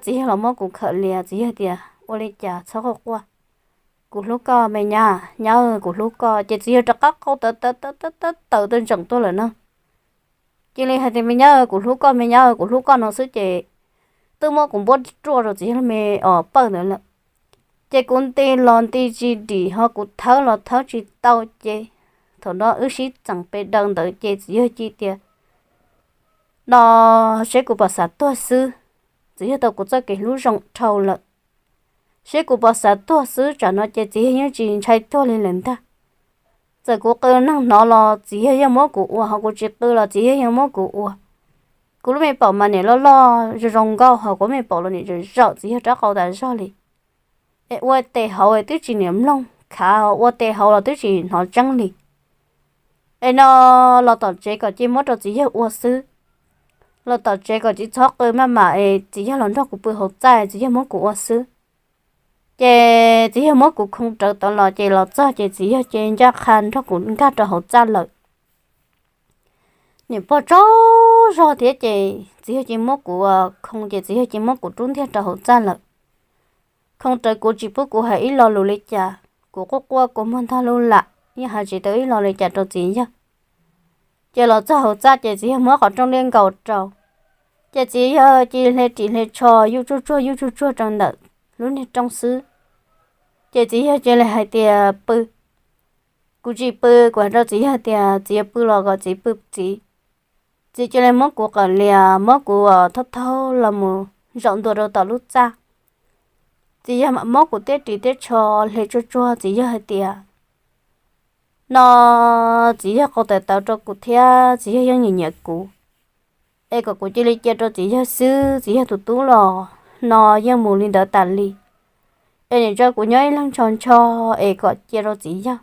Txiv yawg los muab kuv khawm lias, txiv yawg tias ua li cas txhob quaj quaj, kuv hlub koj me nyab, nyab kuv hlub koj. Ces txiv yawg rov qab qau tawv tawv tawv tawv tawv tawv tawv ntsees tuaj lawm na. Cia li hais tias me nyab kuv hlub koj, me nyab kuv hlub koj no xwb ces twb muab kuv npuab ruaj rau txiv yawg lub me os pawj ntawd lawm. Ces kuv nti los nti tsis dim, ho kuv thawb los thawb tsis tau, ces thaum no wb sib txeem pes daws ntawd ces txiv yawg cia tias, no seb kuv puas xav tuag xwb, txiv yawg tau kuv txoj kev hlub zoo dhau lawm. Seb kuv puas xav tuag xwb, tsam no ces txiv yawg yeej tsis ntshai tuag li lawm ntag. Txawm kuv qw neeg hnov los txiv yawg yeej muab kuv ua, ho kuv tsis qw los txiv yawg yeej muab kuv ua. Kuv lub me paum mas niam loj loj zoo zoo nkauj, ho kuv lub me paum los niam zaum zaum txiv yawg rab qau tas zog li. Es ua tes hauv twb tsis niam mloog khav, ua tes hauv los twb tsis hnov tseeb li. Es no los tom tsev kom cia muab rau txiv yawg ua xwb, los tom tsev kom tsis txhob qw maj mam es txiv yawg los nrog kuv pw hauv txaj, txiv yawg muab kuv ua xwb. Ces txiv yawg muab kuv khoo rawv tod los, ces los txog ces txiv yawg ces ncaj qha nrog kuv nkag rau hauv txaj lawm. Niam pog tsaug zog thiab ces txiv yawg ces muab kuv khoo, ces txiv yawg ces muab kuv rub ntiag rau hauv txaj lawm. Khoo rawv kuv tsis pub kuv hais ib lo lus li cas, kuv quaj quaj kua muag ntog lub lam, yeej hais tsis tau ib lo li cas rau txiv yawg. Ces los txog hauv txaj ces txiv yawg muab qhov rooj liab nkaus rau, ces txiv yawg cia li hle ris hle tsho yuj tsuag tsuag yuj tsuag tsuag rau ntawm lub niag rooj xwb. Ces txiv yawg cia li hais tias pw. Kuv tsis pw, kuv hais rau txiv yawg tias txiv yawg pw los kom txiv pw txiv. Txiv cia li muab kuv qawm lias, muab kuv thauj thauj los mus zaum ntua rau tom lub txaj. Txiv yawg mam muab kuv tej ris tej tsho hle tsuag tsuag, txiv yawg hais tias, no txiv yawg qau tawv tawv rau kuv thiab txiv yawg yeej nyiam nyiam kuv, es kom kuv cia li cia rau txiv yawg xwb, txiv yawg tus tub los no yeej mus li ntawd tas li, es nim tso kuv nyob ib leeg ncho ncho, es kom cia rau txiv yawg.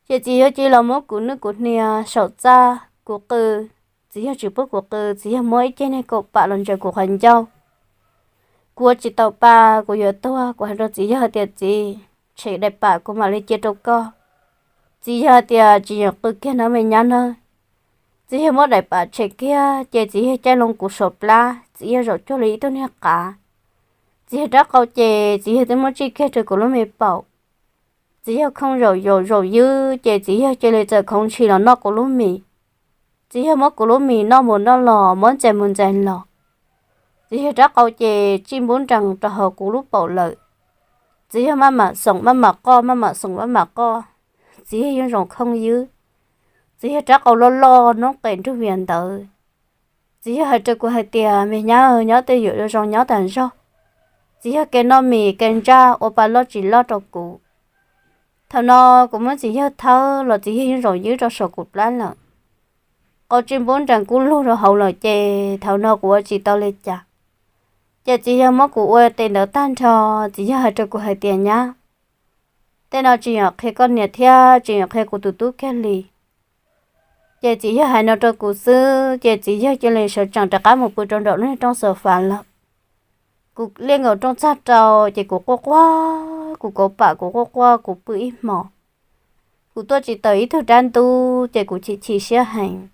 Ces txiv yawg cia li los muab kuv nwj kuv hnia saum txaj, kuv qw, txiv yawg tsis pub kuv qw, txiv yawg muab ib ceg niag kaum pam los ntsaws kuv qhov ncauj. Kuv ua tsis tau pa, kuv yuav tuag, kuv hais rau txiv yawg tias txiv, tshem daim pam kuv mam li cia rau koj. Txiv yawg tias tsis nyuam qw kiag nawb me nyab nawb. Txiv yawg muab daim pam tshem kiag ces txiv yawg caij loo kuv saum plab, txiv yawg zaum cuag li ib tug niag qav. Txiv yawg rab qau ces txiv yawg twb muab tsij kiag rau kuv lub me paum. Txiv yawg khooj zaum zaum zaum ywb ces txiv yawg cia li txawm khoov ntshis los noj kuv lub mis. Txiv yawg muab kuv lub mis noj mus noj los, muab ntxais mus ntxais los. Txiv yawg rab qau ces tsij npub nrees rau hauv kuv lub paum lawm. Txiv yawg maj mam xoom maj mam qoj, maj mam xoom maj mam qoj. Txiv yawg yeej zoo khooj ywb. Txiv yawg rab qau loj loj noob qes nrug vias ntawd. Txiv yawg hais rau kuv hais tias me nyab, nyob twj ywm zoo nyob tas zog. Txiv yawg ke noj mis ke ntsaj ua pa loj tsis loj rau kuv. Thaum no kuv muab txiv yawg thawb los txiv yawg yeej zaum ywb rau saum kuv plab lawm. Qau tsij npub nrees kub lug rau hauv lawm ces thaum no kuv ua tsis tau li cas. Ces txiv yawg muab kuv ua tes ntawd tag nrho, txiv yawg hais rau kuv hais tias nyab, tej no tsis yog qhia koj niam thiab tsis yog qhia kuv tus tub kiag li. Ces txiv yawg hais no rau kuv xwb ces txiv yawg cia li sawv tsees rov qab mus pw rau nraum lub niag rooj xav fas lawm. Kuv liaj nkaus rooj txag rau ces kuv quaj quaj, kuv kauv pam kuv quaj quaj kuv pw ib hmos. Kuv tuaj tsis tawm ib tug dab ntub ces kuv chim chim siab heev.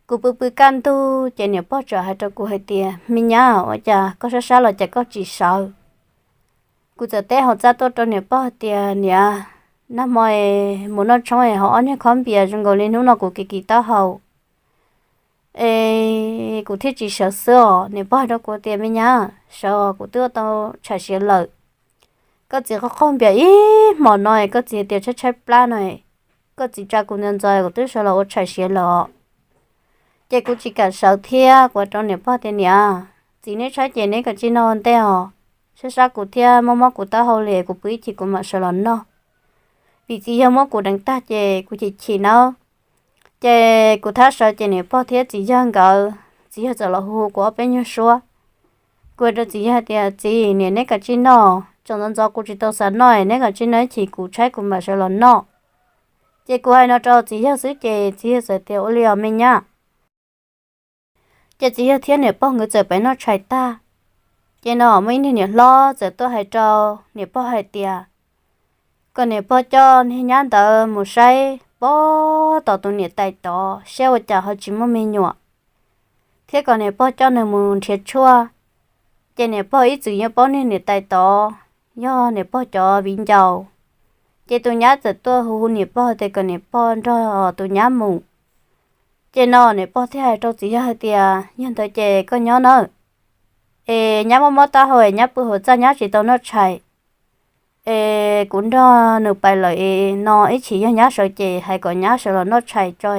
Kuv pw pw kaj ntug ces niam pog txawm hais rau kuv hais tias me nyab, ua cas koj sab sab los cas koj tsis sawv? Kuv txawm teb hauv txaj tuaj rau niam pog tias niam, nag hmo mus noj tshoob es haus ob niag khob npias zoo nkaus li hnub no kuv kis kis taub hau es kuv thiaj tsis sawv xwb os. Niam pog hais rau kuv tias me nyab, sawv os, kuv twb ua tau tshais siav lawm. Koj txiv qaug qaug npias ib hmos no es koj txiv tias tshaib tshaib plab no, koj txiv tsa kuv ntxov ntxov kuv twb sawv los ua tshais siav lawm os. Ces kuv tsis kam sawv thiab kuv hais rau niam pog tias niam, txiv neb tshaib ces neb kav tsij noj ua ntej os, sab sab kuv thiab mob mob kuv taub hau li kuv pw ib chim kuv mam sawv los noj. Vim txiv yawg muab kuv deev tag ces kuv chim chim nawb. Ces kuv thab sawv ces niam pog thiab txiv yawg nkawd, txiv yawg txawm los hu hu kuv ob peb nyuag suab. Kuv hais rau txiv yawg tias txiv, niam neb kav tsij noj, tsaus ntxov ntxov kuv tsis tau xav noj, neb kav tsij noj ib chim kuv tshaib kuv mam sawv los noj. Ces kuv hais no rau txiv yawg xwb ces txiv yawg txawm tias ua li os me nyab. Ces txiv yawg thiab niam pog nkawd txawm pem noj tshais tag, ces no muaj ib niag niam hlob txawm tuaj hais rau niam pog hais tias kom niam pog coj niag nyab ntawd mus saib pog tom tus niam tais tod saib ua cas ho tsis muaj me nyuam, thiab kom niam pog coj nws mus nrhiav tshuaj. Ces niam pog ib txwm yeej paub niag niam tais tod yog niam pog cov viv ncaus. Ces tus nyab txawm tuaj hu hu niam pog tias kom niam pog nrog tus nyab mus. Ces no niam pog thiaj hais rau txiv yawg hais tias yog ntawd ces koj nyob nawb, es nyab mob mob taub hau es nyab pw hauv txaj nyab tsis tau noj tshais. es kuv nrog nws pais lawm es no ib chim yog nyab sawv ces hais kom nyab sawv los noj tshais tso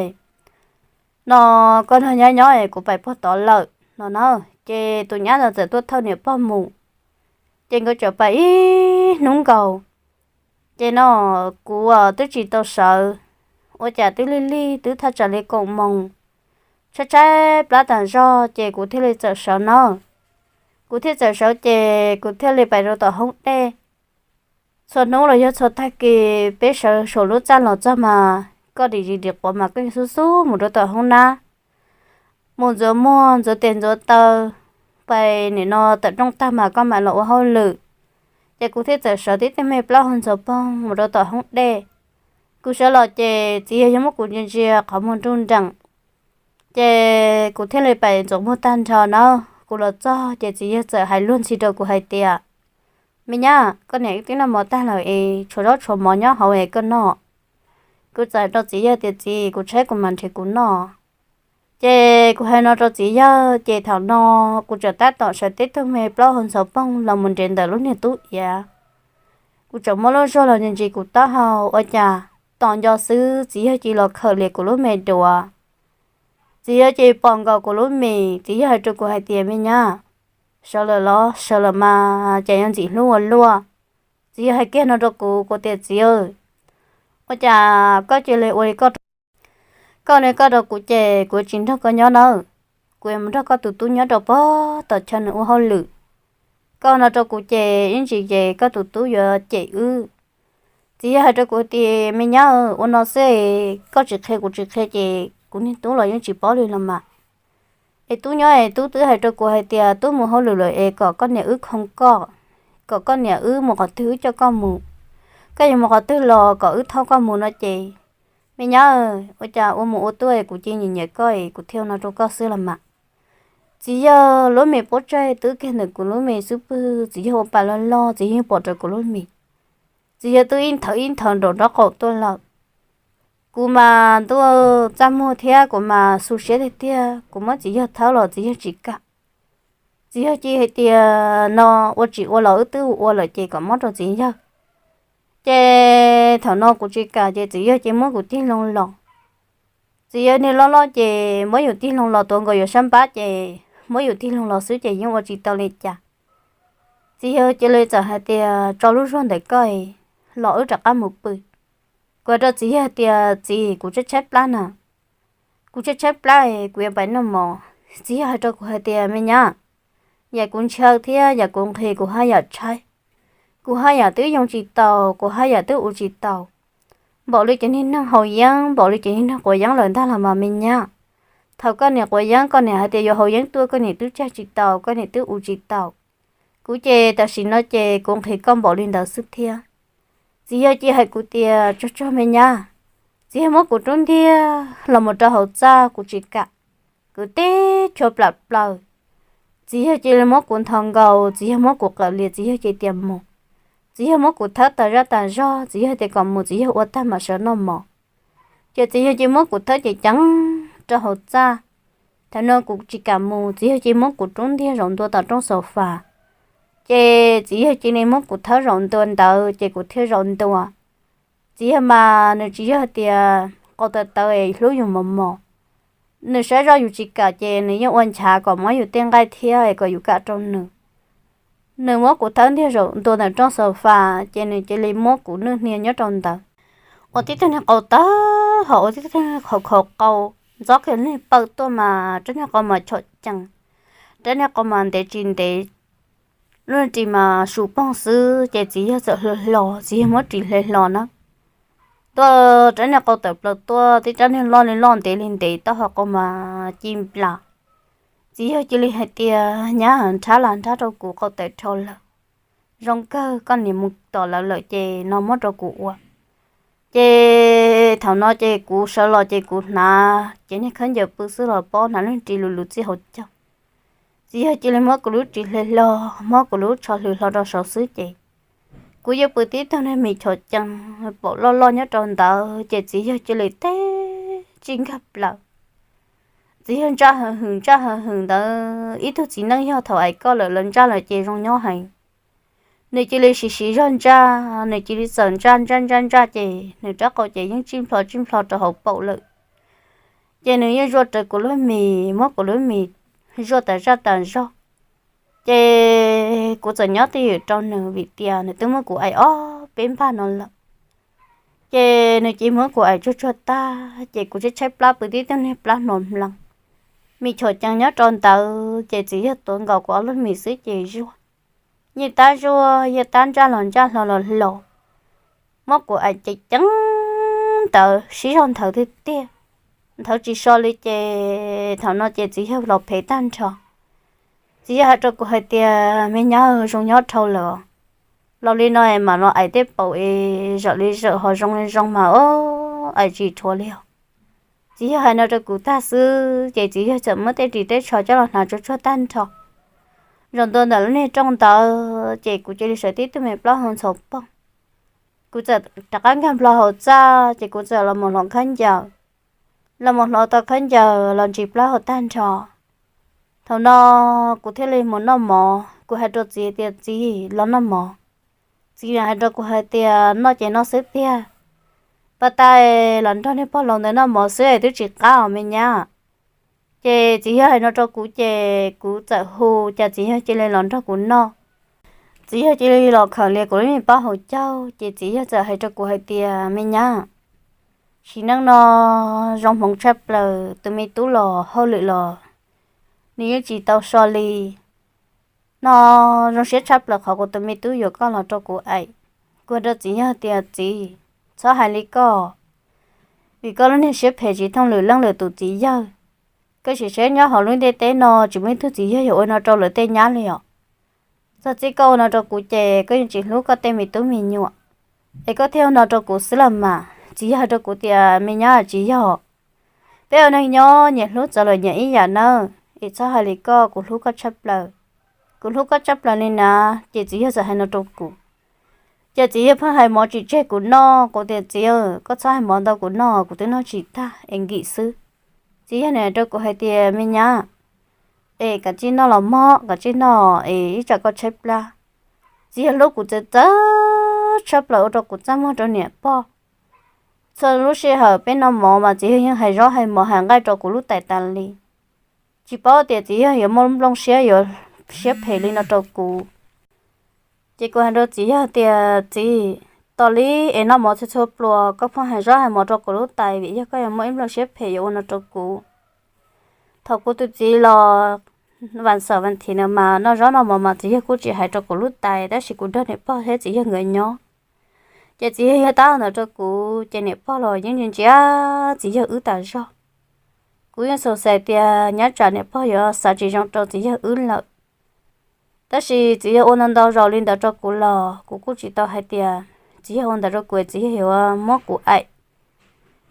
no, koj nrog nyab nyob es kuv pais puag tod lawm no na. Ces tus nyab ntawd txawm tuaj thauj niam pog mus, ces nkawd txawm pais ib hnub nkaus. Ces no kuv twb tsis tau sawv, ua cas twb lig lig twb thaj tsam li kaum moos, tshaib tshaib plab tas zog ces kuv thiaj li txawm sawv na. Kuv thiaj txawm sawv ces kuv thiaj li pais rau tom hoob dej. Txhua hnub los yog txhua tag kis peb sawv saum lub txaj los txog mas koj dim zis dim quav mas koj yeej xub xub mus rau tom hoob nab, mus ntxuav muag ntxuav tes ntxuav taw, pais nim no tawm rooj tag mas koj mam los ua hauj lwm. Ces kuv thiaj txawm sawv tib tug me plaub hau ntxhov poog mus rau tom hoob dej. Kuv sawv los ces txiv yawg yog muab kuv ntsia ntsia qhov muag nruj nreem. Ces kuv thiaj li pais ntxuav muag tag nrho na. Kuv los txog ces txiv yawg txawm hais luag ntxhi rau kuv hais tias, me nyab, koj niam twb noj mov tag lawm es tshuav zaub tshuav mov nyob hauv es koj noj. Kuv txawm hais rau txiv yawg tias txiv, kuv tshaib kuv mam nrhiav kuv noj. Ces kuv hais no rau txiv yawg ces thaum no kuv txawm tab tom sawv tib tug me plaub hau ntxhov poog los mus nres ntawm lub niag tub iav. Kuv txawm muab lub zuag los ntsis kuv taub hau ua cas tos nco xwb txiv yawg cia los khawm lias kuv lub me duav. Txiv yawg cia pom nkaus kuv lub mis, txiv yawg hais rau kuv hais tias me nyab, sawv lawm los? Sawv lawm mas cas yuav ntxim hlub ua luaj. Txiv yawg hais kiag no rau kuv, kuv tias txiv, ua cas koj cia li ua li koj, koj ua li koj rau kuv ces kuv tsis nrog koj nyob nawb. Kuv yuav mus nrog koj tus tub nyob rau pog tom chaw nws ua hauj lwm. Koj no rau kuv ces ib ntsis ces koj tus tub yuav cem wb. Txiv yawg hais rau kuv tias me nyab, ua no xwb, koj tsis qhia kuv tsis qhia ces kuv niag tub los yeej tsis paub li los mas. Es tub nyob es tub twb hais rau kuv hais tias tub mus hauj lwm lawm es kom koj niam wb khoo koj, kom koj niam wb mus qhov twg wb coj koj mus. Koj yuav mus qhov twg los kom wb thauj koj mus no ces, me nyab, ua cas ua mus ua tuaj es kuv cia nyiam nyiam koj es kuv thiaj ua no rau koj xwb los mas. Txiv yawg lub mis pub tseg twb kiag ntawm kuv lub mis xub pwg, txiv yawg ua pas loj loj, txiv yawg pom rau kuv lub mis. Txiv yawg twb ib nthawv ib nthawv nraum nraub qaum tuaj lawm. Kuv mas ntuj txaj muag thiab kuv mas xu siab tiag tiag, kuv muab txiv yawg thawb los txiv yawg tsis kam. Txiv yawg cia hais tias no ua tsis ua los wb twb ua lawm ces kom muab rau txiv yawg. Ces thaum no kuv tsis kam ces txiv yawg cia muab kuv tig loo los. Txiv yawg niag loj loj ces muab yus tig loo los tuav nkaus yus sab npab ces muab yus tig loo los xwb ces yeej ua tsis tau li cas. Txiv yawg cia li txawm hais tias tso lub zuag ntawm koj los wb rov qab mus pw. Kuv hais rau txiv yawg tias txiv, kuv tshaib tshaib plab na, kuv tshaib tshaib plab kuv yuav pais noj mov. Txiv yawg hais rau kuv hais tias me nyab, yam kuv ntshaw thiab yam kuv nqhis kuv haj yam tshaib. Kuv haj yam twb yoo tsis taus, kuv haj yam twb ua tsis taus. Npaum li cov niag neeg haus yeeb, npaum li cov niag neeg quav yeeb lawm ntag los mas me nyab. Thaum koj niam quav yeeb koj niam hais tias yuav haus yeeb tuaj koj niam twb tsag tsis taus, koj niam twb ua tsis taus. Kuv ces tam sim no ces kuv nqhis koj npaum li ntawd xwb thiab. Txiv yawg cia hais kuv tias tsuag tsuag me nyab, txiv yawg muab kuv rub ntiag los mus rau hauv txaj kuv tsis kam, kuv teb chua plam plaws. Txiv yawg cia li muab kuv nthos nkaus, txiv yawg muab kuv qawm lias, txiv yawg cia tias mus. Txiv yawg muab kuv thawb tas zaj tas zog, txiv yawg tias kom mus, txiv yawg ua tag mam sawv noj mov. Ces txiv yawg cia muab kuv thawb ceev ceev rau hauv txaj. Thaum no kuv tsis kam mus, txiv yawg cia muab kuv rub ntiag zaum ntua tom rooj xaus fas. Ces txiv yawg cia li muab kuv thawb zaum ntua ntawd ces kuv thiaj zaum ntua. Txiv yawg mas nws tsis yog tias qau tawv tawv es hlub yus mos mos. Nws saib zoj yus tsis kam ces nws yeej ua nchav kom muab yus tej nqaij thiab es kom yus kam rau nws. Nws muab kuv thawb ntiag zaum ntua ntawm rooj xaus fas ces nws cia li muab kuv nwj hnia nyob rau ntawd. Ua tib tug niag qau tawv hos ua tib tug niag khov khov qau, ntxob kiag niag paw tuaj mas rab niag qau mas chom cees, rab niag qau mas ntev tsis ntev, lub ris mas su poog xwb ces txiv yawg txawm hlo hlo, txiv yawg muab ris hle hlo na. Tuaj rab niag qau tawm plaws tuaj, tib rab niag loj li loj ntev li ntev, taub hau qau mas ci nplas. Txiv yawg cia li hais tias nyab, nrhab las nrhab rau kuv qau tawv dhau lawm. Zoo kawg koj niam mus tom lawv lawm ces no muab rau kuv ua. Ces thaum no ces kuv sawv los ces kuv hnav ces niag khaub ncaws pw xwb los pob hnav lub ris lus lus txij hauv caug. Txiv yawg cia li muab kuv lub ris hle hlo, muab kuv lub tsho hlwv hlo rau saud xwb ces kuv yeej pw tib tug niag mis chom cees paum loj loj nyob rau ntawd ces txiv yawg cia li teb tsis nkag plaws. Txiv yawg ntsaj hav hwm ntsaj hav hwm ntawd, ib tug txiv neej yog thaum ais koj lawm lawv ntsaj lawm ces zoo nyob heev. nws cia li siv siv zog ntsaj, nws cia li txawm ntsaj ntsaj ntsaj ntsaj ces nws rab qau ces yeej tsij nplho tsij nplho rau hauv paum lawm. Ces nws yeej zuaj rawv kuv lub mis, muab kuv lub mis zuaj tas zaj tas zog. Ces kuv txawm nyob twj ywm rau nws vim tias nws twb muab kuv aim ob peb npag no lawm. Ces nws cia li muab kuv aim tsuag tsuag tag ces kuv tshaib tshaib plab pw tib tug niag plab hnuav hmlees, mis chom cees nyob rau ntawd ces txiv yawg tuav nkaus kuv ob lub mis xwb ces zuaj. Yeej tab zuaj, yeej tab ntsaj los ntsaj, hlo los hlo, muab kuv aim ceev ceev ntawd sib zog nthawv tiag tiag, nthawv tsis so li ces thaum no ces txiv yawg los phem tag nrho. Txiv yawg hais rau kuv hais tias, me nyab, zoo nyob dhau lawm, los li no es mam los aim tej paum es zawm li zawm ho zoo li zoo mas aim tsis dhuav li os. Txiv yawg hais no rau kuv tag xwb ces txiv yawg txawm muab tej ris tej tsho coj los hnav tsuag tsuag tag nrho. Zaum ntua ntawm lub niag rooj ntawd ces kuv cia li sawv tib tug me plaub hau ntxhov poog. Kuv txawm rov qab nkag nplho hauv txaj ces kuv txawm los mus hloov khaub ncaws. Los mus hloov tau khaub ncaws los ntsis plaub hau tag nrho. Thaum no kuv thiaj li mus noj mov, kuv hais rau txiv tias, txiv, los noj mov. Txiv hais rau kuv hais tias, noj ces noj xwb tiag, pas tas los nrog niag pog laus ntawd noj mov xwb es twb tsis qab os me nyab. Ces txiv yawg hais no rau kuv ces kuv txawm hu cas txiv yawg cia li los nrog kuv noj. Txiv yawg cia li los khawm lias kuv lub me pob hauv caug ces txiv yawg txawm hais rau kuv hais tias, me nyab, sim neej no zoo hmoov tshaj plaws, tus me tub los hauj lwm los nws yeej tsis tau so li. No zoo siab tshaj plaws qhov kuv tus me tub yuav koj los rau kuv aim. Kuv hais rau txiv yawg tias, txiv, txhob hais li koj, vim koj lub niag siab phem tsis thooj lwm leej lwm tus txiv yawg. Koj sim saib nyob hauv lub ntiaj teb no tsis muaj ib tug txiv yawg yuav ua no rau lawv tej nyab li os. Txog txij koj ua no rau kuv ces koj yeej tsis hlub koj tej me tub me nyuam, es koj thiaj ua no rau kuv xwb los mas. Txiv yawg hais rau kuv tias, me nyab, tsis yog, peb ua neej nyob nyias hlub txawv lawm nyias ib yam nawb, es txhob hais li koj, kuv hlub koj tshaj plaws. Kuv hlub koj tshaj plaws li na. Ces txiv yawg txawm hais no rau kuv. Ces txiv yawg pheej hais mov tsis tseg kuv noj, kuv tias, txiv, koj txhob hais mov ntau kuv noj, kuv twb noj tsis tag es nkim xwb. Txiv yawg nim hais rau kuv hais tias, me nyab, es kav tsij noj los mog, kav tsij noj es ib tsam koj tshaib plab. Txiv yawg hlub kuv txawv txawv tshaj plaws ua rau kuv txaj muag rau niam pog. Txhua lub sij hawm peb noj mov mas txiv yawg yeej hais zaub hais mov hais nqaij rau kuv lub tais tas li. Tsis paub tias txiv yawg yuav muaj nplooj siab yuav siab phem li no rau kuv. Ces kuv hais rau txiv yawg tias, txiv, tos li es noj mov txhua txhua pluas koj pheej hais zaub hais mov rau kuv lub tais vim yog koj yuav muaj ib nplooj siab phem yuav ua no rau kuv. Thaum kuv tus txiv los vas xaum vas thiv no mas noj zaub noj mov mas txiv yawg kuj tsis hais rau kuv lub tais tab sis kuv nrog niam pog thiab txiv yawg nkawd nyob. Ces txiv yawg yog tab ntawd rau kuv ces niam pog los yeej ntsia ntsia txiv yawg wb tas zog. Kuv yeej xav xav tias nyob tsam niam pog yuav xav tsis zoo rau txiv yawg wb lawm. Tab sis txiv yawg ua ntau ntau zaus li ntawd rau kuv los kuv kuj tsis tau hais tias txiv yawg ua ntawd rau kuv txiv yawg yuav muab kuv aim.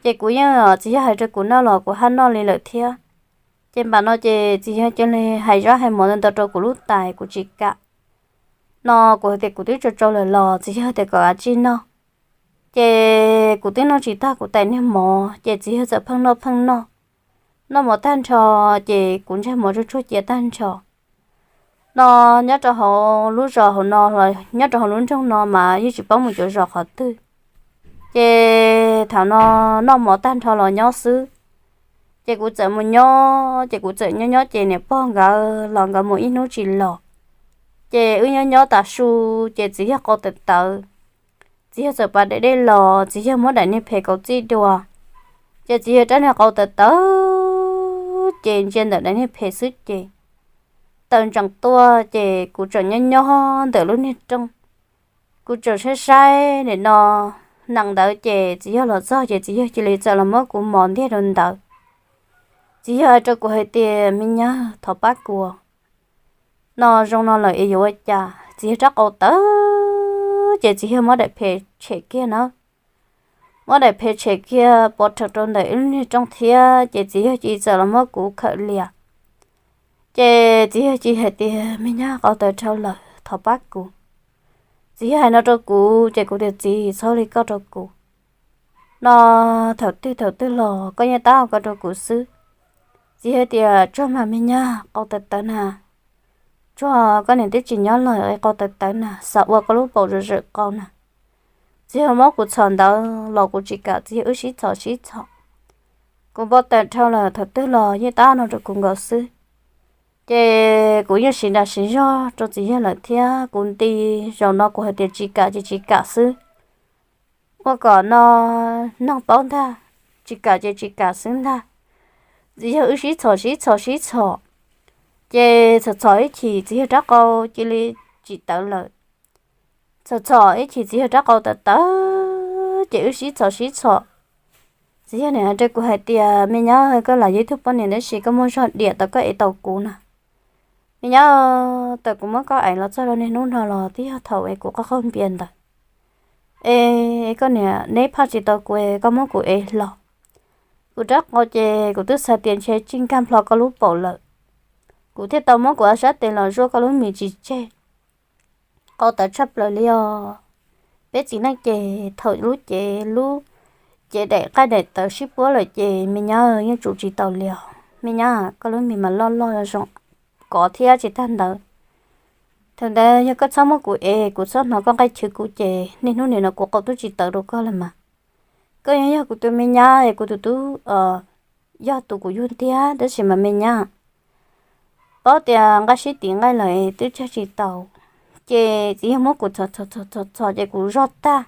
Ces kuv yeej, txiv yawg hais rau kuv noj los kuv haj noj li lawm thiab. Ces npam no ces txiv yawg cia li hais zaub hais mov ntau ntau rau kuv lub tais kuv tsis kam. No kuv hais tias kuv twb tsaug tsaug lawm los txiv yawg tias kom kav tsij noj. Ces kuv twb noj tsis tag kuv tais niag mov ces txiv yawg txawm pheej noj pheej noj. Noj mov tag nrho ces kuv ntseg mov tsuag tsuag cia tag nrho. No nyob rau hauv lub zos hauv no los nyob rau hauv lub nroog no mas yeej tsis paub mus cuav zos qhov twg. Ces thaum no noj mov tag nrho los nyob xwb. Ces kuv txawm mus nyob, ces kuv txawm nyob nyob ces niam pog nkawd los nkawd mus ib hnub tsis los. Ces wb nyob nyob tas su, ces txiv yawg qau tawv tawv. Txiv yawg txawm pas daim dej los, txiv yawg muab daim niag phem kauv txij dua. Ces txiv yawg rab niag qau tawv tawv ces ntsia ntawm daim niag phem xwb ces taws ntsees tuaj, ces kuv tseem nyob nyob ntawm lub niag rooj. Kuv tseem saib saib nim no nees ntawd ces txiv yawg los txog ces txiv yawg cia li txawm los muab kuv mos ntiag rau ntawd. Txiv yawg hais rau kuv hais tias, me nyab, thov pab kuv, no zoo no lawm es yuav ua cas? Txiv yawg rab qau tawv ces txiv yawg muab daim phem tshem kiag na. Muab daim phem tshem kiag pov rhees rau ntawm ib lub niag rooj thiab ces txiv yawg cia li txawm los muab kuv khawm lias. Ces txiv yawg cia li hais tias, me nyab, qau tawv dhau lawm, thov pab kuv. Txiv yawg hais no rau kuv ces kuv tias, txiv, txhob li koj rau kuv. No thaum twg thaum twg los koj yeej tab ua ko rau kuv xwb. Txiv yawg tias, tsuag mas me nyab, qau tawv tawv na. tsuag koj niam twb tsis nyob lawm, qau tawv tawv na, xav ua koj lub paum zawm zawm qau na. Txiv yawg muab kuv txhom ntawd los kuv tsis kam, txiv yawg wb sib txhom sib txhom. Kuv npau taws dhau lawm, thaum twg los yeej tab no rau kuv nkaus xwb. Ces kuv yeej siv dag siv zog rau txiv yawg lawm thiab, kuv nti zaum no kuv hais tias tsis kam ces tsis kam xwb, ua kom no noog paub ntag, tsis kam ces tsis kam xwb ntag. Txiv yawg wb sib txhom sib txhom sib txhom, ces txhom txhom ib chim txiv yawg rab qau cia li tsis tawv lawm. Txhom txhom ib chim txiv yawg rab qau tawv tawv, ces wb sib txhom sib txhom. Txiv yawg nim hais rau kuv hais tias, me nyab, koj lam yog ib tug poj niam tab sis koj muaj zog diam tau koj ev tau kuv na. Me nyab, thaum kuv muab koj ev los txog rau niaj hnub no los twb yog thaum es kuv qaug qaug npias ntawd. Es koj niam neb phaj tsis tau kuv, koj muab kuv ev hlo. Kuv rab qau ces kuv twb xav tias ntshe tsij nkag nplho koj lub paum lawm, kuv thiaj tau muab kuv ob sab tes los zuaj koj lub mis tsis tseg. Qau tawv tshaj plaws li os. Peb txiv neej ces thaum lub cev lub cev daim qaij daim tawv sib puab lawm ces me nyab yeej tsum tsis tau li os. Me nyab, koj lub mis mas loj loj zoo kov thiab tsis tag ntawd, thaum ntawd yog koj txhob muab kuv ev, kuv txhob hnov koj nqaij chwv kuv ces niaj hnub nim no kuv qau twb tsis tawv rau koj lawm mas. Koj yeej yog kuv tus me nyab es kuv tus tub yog tus kuv yug tiag, tab sis mas me nyab, paub tias nqaij sib tim nqaij lawm twb tseg tsis tau. Ces txiv yawg muab kuv txhom txhom txhom txhom ces kuv zog tag.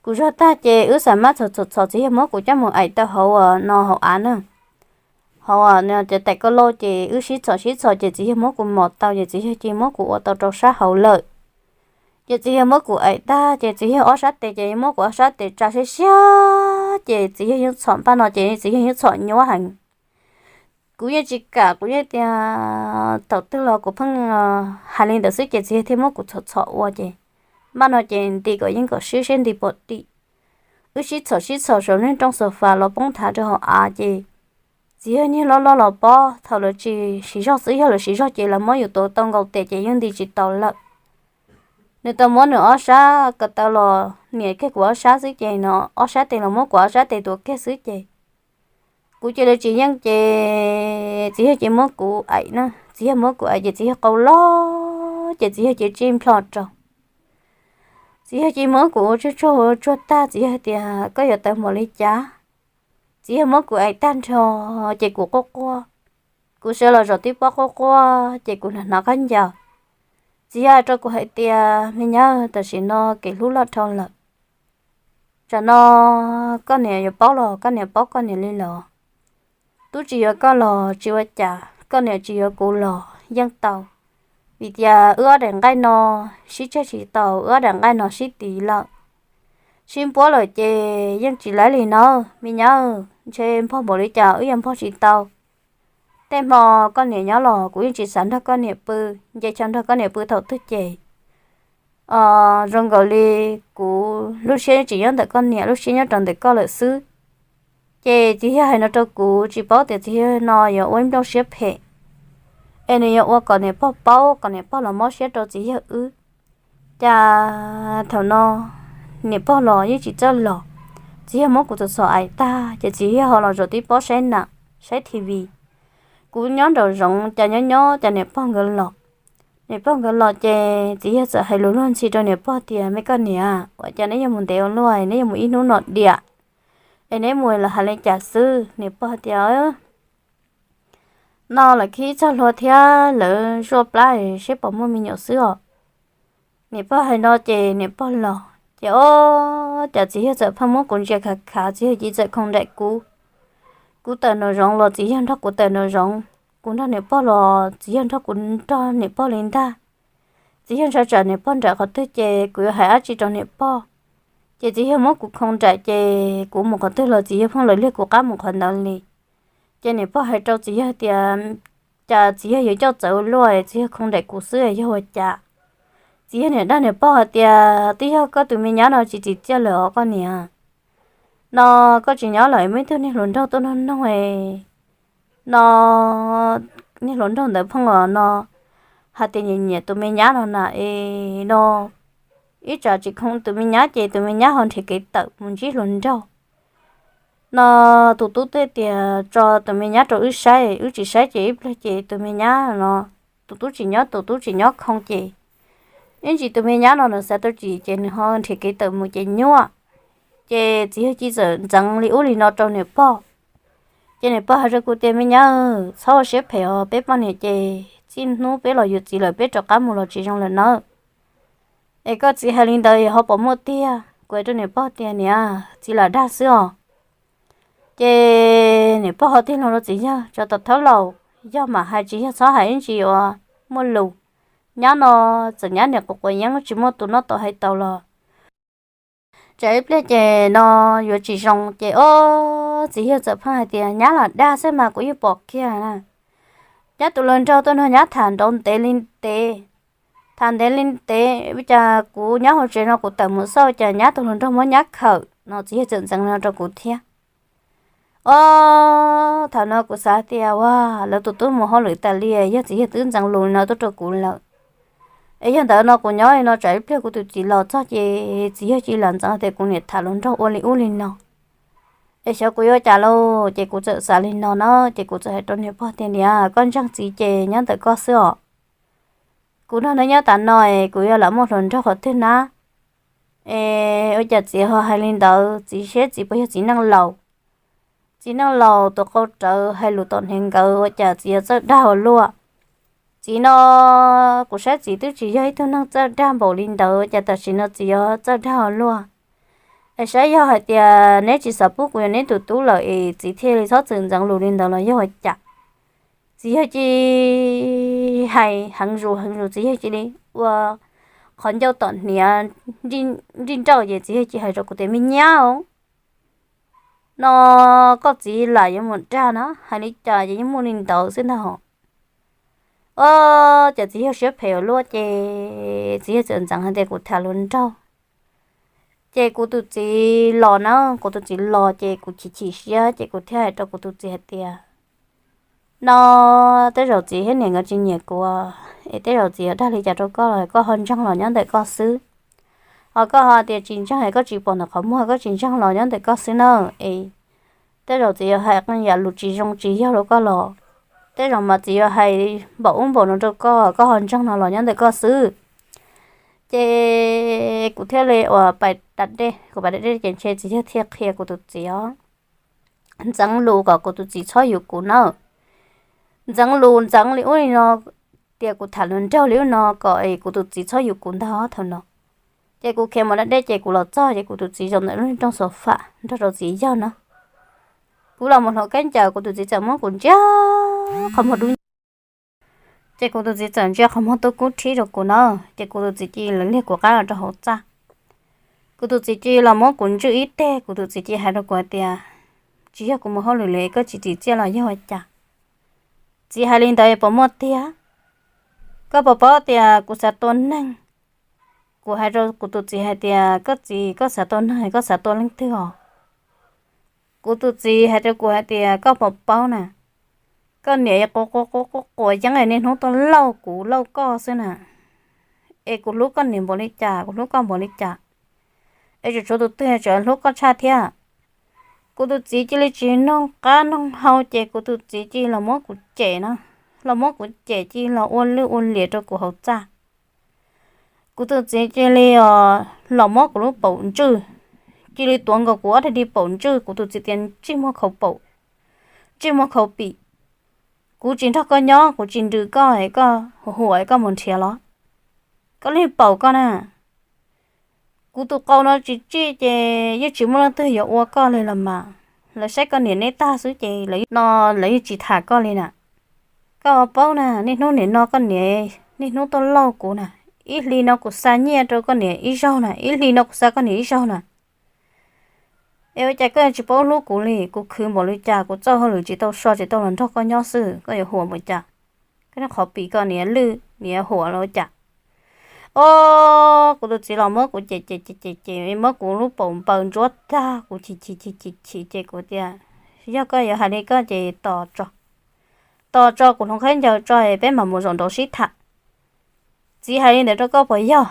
Kuv zog tag ces wb xav mab txhom txhom txhom, txiv yawg muab kuv coj mus aim tau hauv no hauv av na, hauv cov tais koj lauj, ces wb sib txhom sib txhom ces txiv yawg muab kuv mos tau ces txiv yawg cia muab kuv ua tau rau sab hauv lawm. Ces txiv yawg muab kuv aim tag ces txiv yawg ob sab tes ces muab kuv ob sab tes tsa siab siab, ces txiv yawg yeej txhom npaj no ces txiv yawg yeej txhom nyuaj heev. Kuv yeej tsis kam, kuv yeej tias thaum twg los kuv pheej hais li ntawd xwb ces txiv yawg thiaj muab kuv txhom txhom ua ces npaj no ces nti kom yeej kom swb seb nti pom tim. Wb sib txhom sib txhom saum niag rooj xo fas los poob thav rau hauv av ces txiv yawg niag loj loj los pob, thaum lawv tsis siv zog xwb, yog lawv siv zog ces lawv muab yus tuav tau nkaus tes ces yeej nti tsis tau lawm. Nws tau muab nws ob sab ko taw los nias kiag kuv ob sab xwb ces no ob sab tes los muab kuv ob sab tes tuav kiag xwb ces kuv cia li tsis yeej ces txiv yawg cia muab kuv aim na, txiv yawg muab kuv aim ces txiv yawg qau loj ces txiv yawg cia tsij nplho rau. Txiv yawg cia muab kuv ua tsuag tsuag ua tsuag tag, txiv yawg tias koj yuav tawv npaum li cas? Txiv yawg muab kuv aim tag nrho ces kuv quaj quaj. Kuv sawv los zaum tib pob quaj quaj ces kuv hnov hnov khaub ncaws. Txiv yawg hais rau kuv hais tias, me nyab, tam sim no kev hlub loj dhau lawm. Tsam no koj niam yuav paub los koj niam paub koj niam li los. Tub tsis yuav koj los tsis ua cas, koj niam tsis yuav kuv los yeej tau. Vim tias wb ob daim nqaij no sib tseg tsis tau, wb ob daim nqaij no sib tiv lawm, sib npuab lawm ces yeej tsis laib li no. Me nyab, ntshe npog npaum li cas wb yuav npog tsis tau. Tej hmo koj niam nyob los kuv yeej tsis xav nrog koj niam pw, nce chaw nrog koj niam pw thaum twg ces zoo nkaus li kuv lub siab tsis nyob ntawm koj niam, lub siab nyob rau ntawm koj lawm xwb. Ces txiv yawg hais no rau kuv, tsis paub tias txiv yawg no yuav ua ib nplooj siab phem, es nws yuav ua kom niam pog paub, kom niam pog los mob siab rau txiv yawg wb. Cas thaum no niam pog los yeej tsis txawj los, txiv yawg muab kuv txhom txhom aim tag ces txiv yawg ho los zaum tib pob saib nam, saib T V. Kuv nyob nraum zoov, cas nyob nyob cas niam pog nkawd los. Niam pog nkawd los ces txiv yawg txawm hais lus luag ntxhi rau niam pog tias, me koj niam, ua cas neb yuav mus ntev ua luaj, neb yuav mus ib hnub no diam, es neb mus los hais li cas xwb? Niam pog tias, no lawv khib txog hlua thiab lawv zuaj plab seb puas muaj me nyuam xwb os. Niam pog hais no ces niam pog los ces ob, cas txiv yawg txawm pheej muab kuv ntsia khav khav, txiv yawg cia txawm khoo nraim kuv. Kuv tawm nraum zoov los txiv yawg nrog kuv tawm nraum zoov, kuv nrog niam pog los txiv yawg nrog kuv nrog niam pog li ntag. Txiv yawg ntshai tsam niam pog nraim qhov twg ces kuv yuav hais dab tsi rau niam pog. Ces txiv yawg muab kuv khoo nraim ces kuv mus qhov twg los txiv yawg pheej lawv liag kuv qab mus qhov ntawd li. Ces niam pog hais rau txiv yawg tias, cas txiv yawg yuav coj txawv ua luaj, txiv yawg khoo nraim kuv xwb yog ua cas? Txiv yawg niam dag niam pog hais tias, twb yog koj tus me nyab no tsis tsim txiaj lawm os koj niam. No koj tsis nyob lawm muaj ib tug niag hluas nraug tuaj noog noog no, niag hluas nraug ntawd pheej los no hais tias nyiam nyiam tus me nyab no na es no, ib tsam tsis khoo tus me nyab ces tus me nyab ho nrhiav kev tawm mus ntsib hluas nraug. No tus tub thiaj tias, tso tus me nyab rau wb saib, wb tsis saib ces ib pliag ces tus me nyab no tus tub tsis nyob, tus tub tsis nyob khoo ces ib ntsis tus me nyab no nws xav tau tsis ces nws ho nrhiav kev tawm mus ces nyuaj. Ces txiv yawg cia li txawm ntxeev li ub li no rau niam pog. Ces niam pog hais rau kuv tias, Me nyab, txhob ua siab phem os, peb poj niam ces txij hnub peb los yuav txiv lawm peb rov qab mus los tsis zoo lawm nawb. Es koj txiv hais li ntawd ho puas muaj tiag? Kuv hais rau niam pog tias, Niam, txiv lam dag xwb os. Ces niam pog ho tig hlo rau txiv yawg, Tso tom thawb laus, yog mam hais tsis yog txhob hais ib ntsis uas muaj lus. Nyab no txawm nyab niam quav quav yeeb tsis muaj tus noj tau hais tau los tsam ib pliag ces no yuav tsis zoo. Ces ob txiv yawg txawm pheej hais tias, Nyab lam dag xwb mas, kuv yeej pom kiag na. Nyab tus hluas nraug tuaj nrog nyab tham nrov ntev li ntev, tham ntev li ntev, ua cas kuv nyob hauv tsev no kuv tawm mus xauj cas nyab tus hluas nraug muab nyab khawm no. Txiv yawg txawm ntxeev no rau kuv thiab. Ob thaum no kuv xav tias, Ua, lawv tus tub mus hauj lwm tas li, yog txiv yawg twb ntxeev lus no tuaj rau kuv lawm. Es yog ntawd no kuv nyob li no tsam ib pliag kuv tus txiv los txog ces txiv yawg cia li ntxeev tias kuv niam tham hluas nraug ua li ub li no. Es xyov kuv yuav cas lauj. Ces kuv txawm xav li no na, ces kuv txawm hais rau niam pog tias, Niam, koj ntseeg txiv ces nyob ntawm koj xwb os. Kuv nrog neb nyob tas no es kuv yuav lam muaj hluas nraug qhov twg na? Es ua cas txiv ho hais li ntawd? Txiv siab txiv puas yog txiv neej laus? Txiv neej laus tus qau rawv hais lus tom hniav nkawd, ua cas txiv yuav txawj dag ua luaj? Txiv no, kuv saib txiv twb tsis yog ib tug neeg txawj dag npaum li ntawd, ua cas tam sim no txiv yuav txawj dag ua luaj? Es saib yog hais tias neb tsis xav pub kuv yuav neb tus tub lawm es txiv thiaj li txhob txwm ntxeev lus li ntawd los yog ua cas? Txiv yawg cia li hais heev zus heev zus, txiv yawg cia li ua qhov ncauj tom hniav nrij nrauj ces txiv yawg cia li hais rau kuv tias, Me nyab, no koj txiv lam yuav mus dag na, hais li cas ces yeej muaj li ntawd xwb ntag. Ob, ces txiv yawg siab phem ua luaj ces txiv yawg txawm ntxeev hais tias kuv tham hluas nraug. Ces kuv tus txiv los na, kuv tus txiv los ces kuv chim chim siab ces kuv thiaj hais rau kuv tus txiv hais tias, No tej zaum txiv thiab niam nkawd tsis nyiam kuv, es tej zaum txiv yuav dag li cas rau koj los koj ho ntseeg los nyob ntawm koj xwb. Ho koj ho tias tsis ntseeg es koj tsis pom ntawm qhov muag, koj tsis ntseeg los nyob ntawm koj xwb na. Es tej zaum txiv yuav hais qee yam lus tsis zoo tsis yog rau koj los, tej zaum mas txiv yuav hais npaum ub npaum no rau koj, koj ho ntseeg no los nyob ntawm koj xwb. Ces kuv thiaj li uas pais da dej, kuv pais da dej ces ntshe txiv yawg thiaj qhia kuv tus txiv os. Ntxeev lus kom kuv tus txiv txhob yuav kuv na. Ntxeev lus ntxeev li ub li no, tias kuv tham hluas nraug li ub no kom kuv tus txiv txhob yuav kuv ntag thaum no. Ces kuv khiav mus da dej ces kuv los txog ces kuv tus txiv zaum ntawm lub rooj xov fam nrog rau txiv yawg na. Kuv los mus hnav khaub ncaws kuv tus txiv txawm muab kuv ntsia qhov muag dub. Ces kuv tus txiv txawm ntsia qhov muag tub kub rhib rau kuv na, ces kuv tus txiv cia li liag kuv qab los rau hauv txaj. Kuv tus txiv cia li los muab kuv ntswj ib teg, kuv tus txiv cia li hais rau kuv hais tias, Tsis yog kuv mus hauj lwm li, koj tsis tsim txiaj los yog ua cas? Txiv hais li ntawd puas muaj tiag? Koj puas paub tias kuv xav tua neeg? Kuv hais rau kuv tus txiv hais tias, Koj txiv, koj xav tua neeg, koj xav tua leej twg os? Kuv tus txiv hais rau kuv hais tias, Koj puas paub na, koj niam quav quav quav yeeb, niaj hnub tuaj lauj kuv lauj koj xwb na. Es kuv hlub koj niam npaum li cas, kuv hlub koj npaum li cas, es tseem tshuav tus twg tseem hlub koj tshaj thiab? Kuv tus txiv cia li tsis noog qab noog hau ces kuv tus txiv cia li los muab kuv cem na, los muab kuv cem cia li los ua lwj ua liam rau kuv hauv txaj. Kuv tus txiv cia li os los muab kuv lub paum ntswj, cia li tuav nkaus kuv ob daim di paum ntswj, kuv tus txiv tias, Ntsij muag khau paum, ntsij muag khau pim, kuv tsis nrog koj nyob, kuv tsis nrws koj, koj huam huam koj mus nrhiav los, koj lig paum koj na. Kuv tus qau no tsis tsij ces yeej tsis muaj leej twg yuav ua koj li los mas. Lawv saib koj niam neb tag xwb ces lawv no lawv yeej tsis tham koj li na. Koj paub na, niaj hnub nim no koj niam niaj hnub tuaj lauj kuv na, ib hlis no kuv xa nyiaj rau koj niam ib zaug na, ib hlis no kuv xa koj niam ib zaug na. Es ua cas koj tsis paub hlub kuv li? Kuv khwv npaum li cas, kuv txawj hauj lwm tsis tau so tsis tau los nrog koj nyob xwb, koj yuav huam npaum cas? Koj niag qhov pim koj niam lwj niam huam los ua cas? Os, kuv tus txiv los muab kuv cem cem cem cem cem, muab kuv lub paum npaws ntsuab tag, kuv chim chim chim chim chim ces kuv tias, Yog koj yuav hais li koj ces tos tso, tos tso kuv hloov khaub ncaws tso peb mam mus zaum nraud sib tham. Txiv hais li ntawd rau koj puas yog?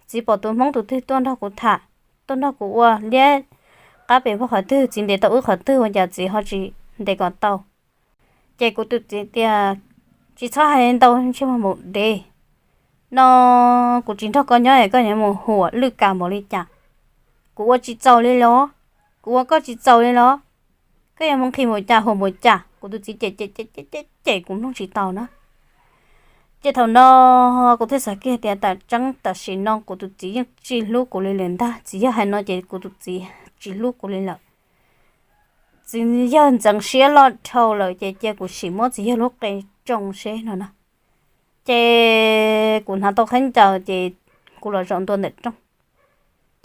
Txiv pom tus hmoob tus twg tuaj nrog kuv tham, tuaj nrog kuv ua liab qab pes vog qhov twg, txiv ntes tau wb qhov twg ua cas txiv ho tsis ntes kom tau? Ces kuv tus txiv tias, tsis txhob hais ntau, ntsej muag npaum dev no, kuv tsis nrog koj nyob es koj yuav mus huam lwj kam npaum li cas? Kuv ua tsis txaus li los? Kuv ua koj tsis txaus li los? Koj yuav mus nqhis npaum cas huam npaum cas? Kuv tus txiv cem cem cem cem cem kuv mloog tsis tau na. Ces thaum no kuv thiaj xav kiag tias tam tseeb tam sim no kuv tus txiv yeej tsis hlub kuv li lawm ntag. Txiv yawg hais no ces kuv tus txiv tsis hlub kuv li lawm. Txiv yawg ntxeev siab loj dhau lawm ces cia kuv sim muab txiv yawg lub qe tsoo seb no na. Ces kuv hnav tau khaub ncaws ces kuv los zaum ntua ntawm rooj.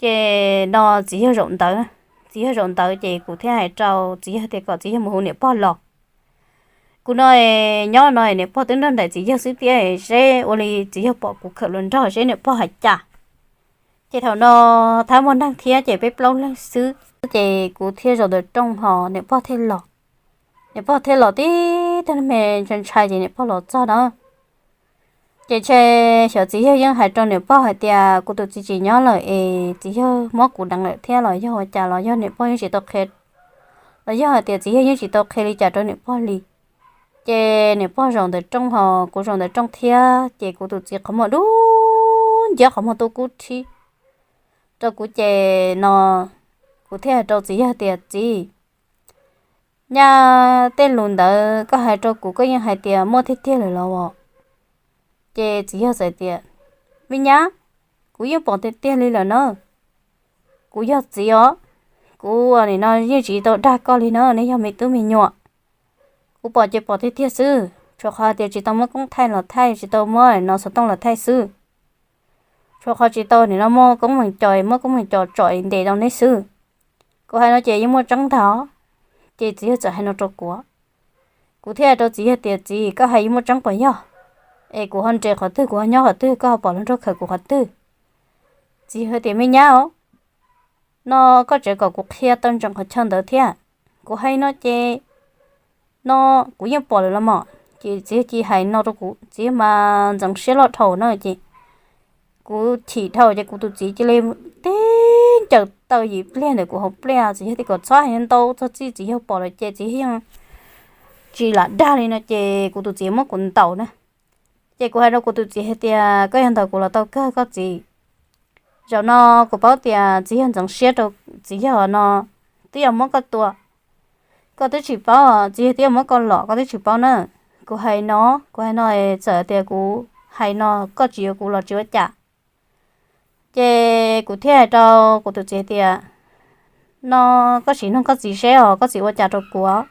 Ces no txiv yawg zaum ntawd, txiv yawg zaum ntawd ces kuv thiaj hais rau txiv yawg tias kom txiv yawg mus hu niam pog los. Kuv no nyob no niam pog twb nrog nraim txiv yawg xwb thiab, seb ua li txiv yawg pom kuv khawm hluas nraug seb niam pog hais cas. Ces thaum no thab muaj neeg thiab ces peb plaub leeg xwb, ces kuv thiaj zaum ntawm rooj ho niam pog thiaj los. Niam pog thiaj los tib tag me ntshai ntshai ces niam pog los txog na. Ces ntshe xyov txiv yawg yeej hais rau niam pog hais tias kuv tus txiv tsis nyob lawm es txiv yawg muab kuv deev lawm thiab los yog ua cas los yog niam pog yeej tsis tau qhia, los yog hais tias txiv yawg yeej tsis tau qhia li cas rau niam pog li. Ces niam pog zaum ntawm rooj ho kuv zaum ntawm rooj thiab ces kuv tus txiv qhov muag dub nciab qhov muag tuaj kub rhib rau kuv ces no kuv thiaj hais rau txiv yawg tias txiv, nyaj tej lus ntawd koj hais rau kuv koj yeej hais tias muaj tiag tiag lawm los? Ces txiv yawg txawm tias me nyab, kuv yeej pom tiag tiag li lawm na. Kuv yog txiv os, kuv nim no yeej tsis tau dag koj li na, nej yog me tub me nyuam. Kuv pom ces pom tiag tiag xwb, tshuav qhov tias tsis tau muab koob thaij los thaij, tsis tau muab no xov tooj los thaij xwb. Tshuav qhov tsis tau nim no muab koob meem co, muab koob meem co tsom ntes rau neb xwb. Kuv hais no ces yeej muaj tseeb ntag. Ces txiv yawg txawm hais no rau kuv, kuv thiaj hais rau txiv yawg tias txiv, koj hais yeej muaj tseeb puas yog? Es kuv ho nres qhov twg, kuv ho nyob qhov twg, koj ho pom hluas nraug khawm kuv qhov twg? Txiv yawg tias me nyab os, no koj tseem kom kuv qhia tau ntsoov qhov chaw ntawd thiab. Kuv hais no ces no kuv yeej pom lawm los mas. Ces txiv yawg cia li hais no rau kuv, txiv yawg mas ntxeev siab loj dhau na ces kuv chim dhau ces kuv tus txiv cia li tib ncaws taw yim pliag ntawm kuv hauv pliaj. Txiv yawg tias kom txhob hais ntau, txog txij txiv yawg pom lawm ces txiv yawg yeej tsis lam dag li no ces kuv tus txiv muab kuv ntaus na. Ces kuv hais rau kuv tus txiv hais tias koj yog ntaus kuv los tau kawg koj txiv. Zaum no kuv paub tias txiv yawg ntxeev siab rau, txiv yawg no twb yog muab koj tua, koj twb tsis paub, txiv yawg twb yog muab koj lom koj twb tsis paub na. Kuv hais no, kuv hais no txawm tias kuv hais no koj tsis yuav kuv los tsis ua cas. Ces kuv thiaj hais rau kuv tus txiv tias no koj sim nug koj txiv seb os koj txiv ua cas rau kuv.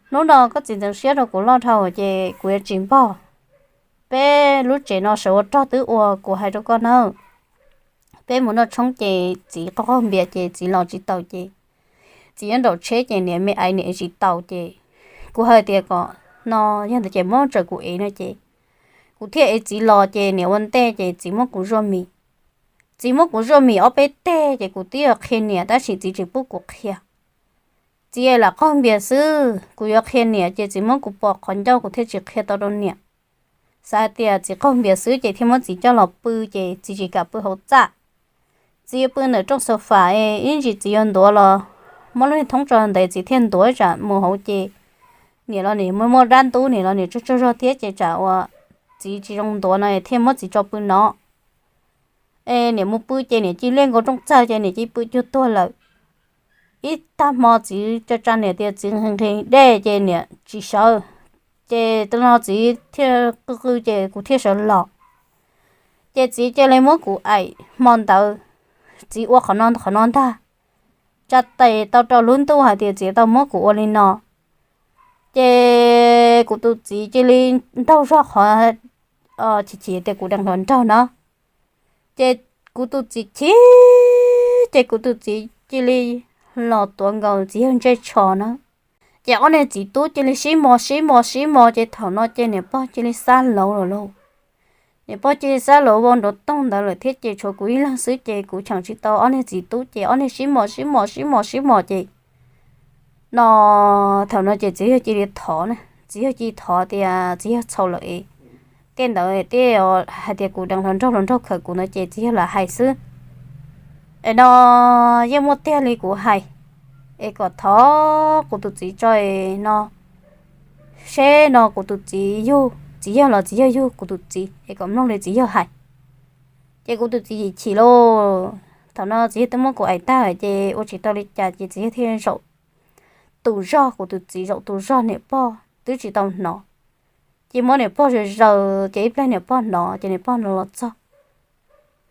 Hnub no koj txiv ntxeev siab rau kuv loj dhau ces kuv yuav tsis npog. Peb lub tsev no sawv ua rog twb ua, kuv hais rau koj nawb, peb mus noj tshoob ces txiv qaug qaug npias ces txiv los tsis taus ces txiv nyob nraum tsheb ces niam me aiv niam ev tsis taus ces kuv hais tias kom no yog ntawd ces muab tsawm kuv ev no ces kuv thiaj ev txiv los ces niam ua ntej ces txiv muab kuv zuaj mis. Txiv muab kuv zuaj mis ob peb teg ces kuv twb yuav qhia niam tab sis txiv tsis pub kuv qhia. Txiv lam qaug npias xwb, kuv yuav qhia niam ces txiv muab kuv pos qhov ncauj kuv thiaj tsis qhia tau rau niam. Xav hais tias txiv qaug npias xwb ces thiaj muab txiv coj los pw ces txiv tsis kam pw hauv txaj. Txiv yuav pw ntawm rooj xaus fam es ib ntsis txiv yuav ntuav los muab lub niag thoob tso ntev txiv thiaj ntuav, tsam mus hauv ces niam los niam muaj muaj dab ntub, niam los niam tsaug tsaug zog thiab ces tsam uas txiv tsis zoo ntuav no thiaj muab txiv tso pw no. Es niam mus pw ces niam cia li nkaus rooj txag ces niam cia li pw cuag tuag lawm. Ib tag hmo txiv tsa tsa niam tias txiv nqhis nqhis dej ces niam tsis sawv. Ces tau no txiv thiaj qw qw ces kuv thiaj sawv los. Ces txiv cia li muab kuv aim hmo ntawd, txiv ua qhov no qhov no ntag, tsa tes tau rau lub ntuj hais tias txiv tau muab kuv ua li no. Ces kuv tus txiv cia li ntaug zog qhov chim chim tias kuv deev hluas nraug no. Ces kuv tus txiv chim, ces kuv tus txiv cia li los tuav nkaus txiv yawg ntsej tsho na. Ces ob niag txiv tub cia li sib mos sib mos sib mos ces thaum no ces niam pog cia li xab lauv lawm lauj. Niam pog cia li xab lauv vau nrov toog ntawd lawm thiab ces tshuav kuv ib leeg xwb ces kuv cheem tsis tau ob niag txiv tub ces ob niag sib mos sib mos sib mos sib mos ces no thaum no ces txiv yawg cia li thov na, txiv yawg cia li thov tias txiv yawg txhaum lawm es tej ntawd tej hais tias kuv deev hluas nraug hluas nraug khawm kuv ntawd ces txiv yawg lam hais xwb. Es no yeej muaj tiag li kuv hais, es kom thov kuv tus txiv tso es no seb no kuv tus txiv yug txiv yawg los txiv yawg yug kuv tus txiv es kom mloog li txiv yawg hais. Ces kuv tus txiv yim chim lauj. Thaum no txiv yawg twb muab kuv aim tag lawm ces ua tsis tau li cas ces txiv yawg thiaj zaum tus zog, kuv tus txiv zaum tus zog niam pog twb tsis tau hnov. Ces muab niam pog zaws zaws ces ib pliag niam pog hnov ces niam pog no los txog.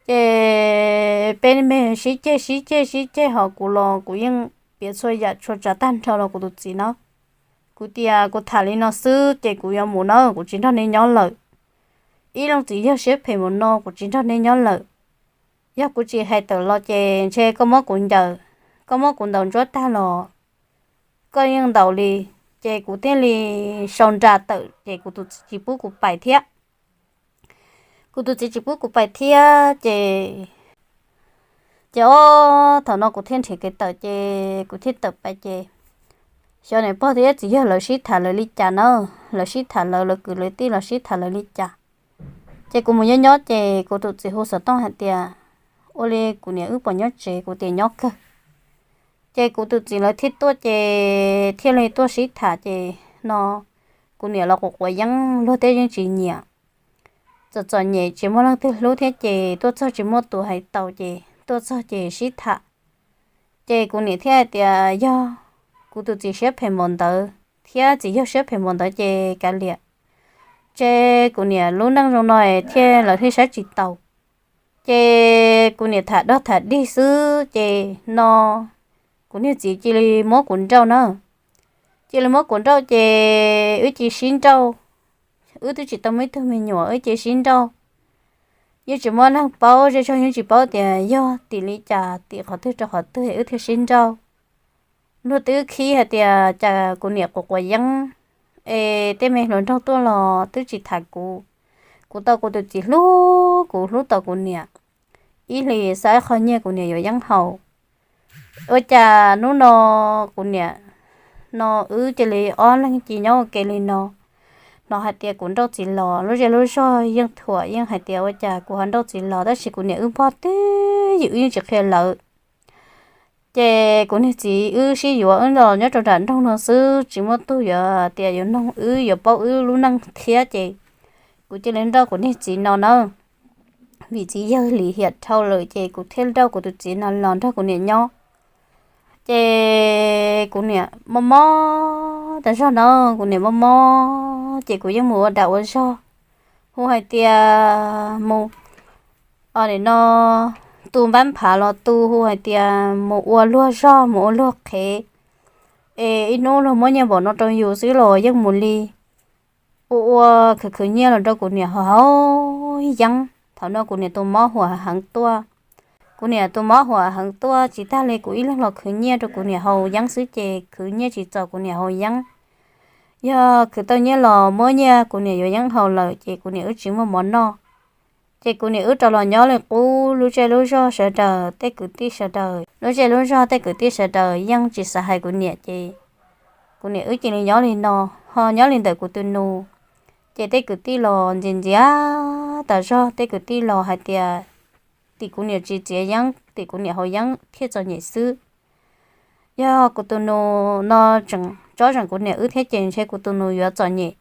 Ces peb me sib ceg sib ceg sib ceg ho kuv los kuv yeej piav txhua yam txhua tsav tag nrho rau kuv tus txiv na. Kuv tias kuv tham li no xwb ces kuv yuav mus na, kuv tsis nrog neb nyob lawm. Ib leej txiv yawg siab phem mus no kuv tsis nrog neb nyob lawm. Yog kuv tsis hais tawm los ces ntshe koj muab kuv ncaws, koj muab kuv ntaus ntsuab tag los koj yeej ntaus li. Ces kuv thiaj li sau nra tawm ces kuv tus txiv tsis pub kuv pais thiab. Kuv tus txiv tsis pub kuv pais thiab ces, ces ob thaum no kuv thiaj nrhiav kev tawm ces kuv thiaj tawm pais ces xyov niam pog thiab txiv yawg lawv sib tham lawv li cas na, lawv sib tham lawv, lawv kwv lawv tij los sib tham lawv li cas. Ces kuv mus nyob nyob ces kuv tus txiv hu xov tooj hais tias ua li kuv niam wb puas nyob tsev, kuv tias nyob kawg. Ces kuv tus txiv lawv thiaj tuaj ces thiaj li tuaj sib tham ces no kuv niam los quav quav yeeb, luag tej yeej tsis nyiam. Txom txom nyem tsis muaj leej twg hlub thiab ces tuaj txog tsis muaj tus hais tau ces tuaj txog ces sib tham. Ces kuv niam thiaj hais tias yog kuv tus txiv siab phem npaum ntawd thiab txiv yawg siab phem npaum ntawd ces kav liam, ces kuv niam lub neej zoo no thiaj lawv thiaj saib tsis taus. Ces kuv niam tham dog tham dig xwb ces no kuv niag txiv cia li muab kuv nrauj na. Cia li muab kuv nrauj ces wb cia li sib nrauj. Wb twb tsis tau muaj ib tug me nyuam wb cia li sib nrauj. Yeej tsis muaj neeg paub, zej zog yeej tsis paub tias yog tim li cas, tim qhov twg rau qhov twg wb thiaj sib nrauj. Luag twb khib hais tias cas kuv niam quav quav yeeb es tej me hluas nraug tuaj los twb tsis tham kuv. Kuv tau kuv tus txiv hlub, kuv hlub tau kuv niam. Ib hlis xa ib qho nyiaj kuv niam yuav yeeb haus. Ua cas hnub no kuv niam no wb cia li ob leeg cia li nyob ua ke li no. Hnov hais tias kuv nrauj txiv los, lub zej lub zog yeej thuam, yeej hais tias ua cas kuv ho nrauj txiv los, tab sis kuv niam wb npog twb ywm, wb yeej tsis qhia lawv. Ces kuv niag txiv wb sib yuav wb los nyob rau nram nroog no xwb, tsis muaj tug yuav tias yuav noog wb, yuav paub wb lub neej thiab ces kuv cia li nrauj kuv niag txiv no na. Vim txiv yawg lim hiam dhau lawm ces kuv thiaj nrauj kuv tus txiv no los nrog kuv niam nyob. Ces kuv niam mob mob tas zog na, kuv niam mob mob ces kuv yeej mus ua dag ua zog, hu hais tias mus, nim no tu npab nphav los tu, hu hais tias mus ua luag zog, mus ua luag qhev, es ib hnub luag muab nyiaj npaum no rau yus xwb los yeej mus li. Ua ua khwv khwv nyiaj los rau kuv niam haus haus yeeb. Thaum no kuv niam tus mob huam heev tuaj. Kuv niam tus mob huam heev tuaj tsis tag li kuv ib leeg los khwv nyiaj rau kuv niam haus yeeb xwb ces khwv nyiaj tsis txaus kuv niam haus yeeb. Yog khwv tau nyiaj los muab nyiaj kuv niam yuav yeeb haus lawm ces kuv niam wb tsis muaj mov noj. Ces kuv niam wb rov los nyob li qub, lub zej lub zog sawv daws tej kwv tij sawv daws, lub zej lub zog tej kwv tij sawv daws yeej tsis xav hais kuv niam ces kuv niam wb cia li nyob li no, ho nyob li ntawm kuv tus nus. Ces tej kwv tij los ntxias ntxias tas zog, tej kwv tij los hais tias tim kuv niam tsis txiav yeeb, tim kuv niam haus yeeb thiaj txom nyem xwb. Yog kuv tus nus no tseem tsob zeem kuv niam wb thiab ces ntshe kuv tus nus yuav txom nyem,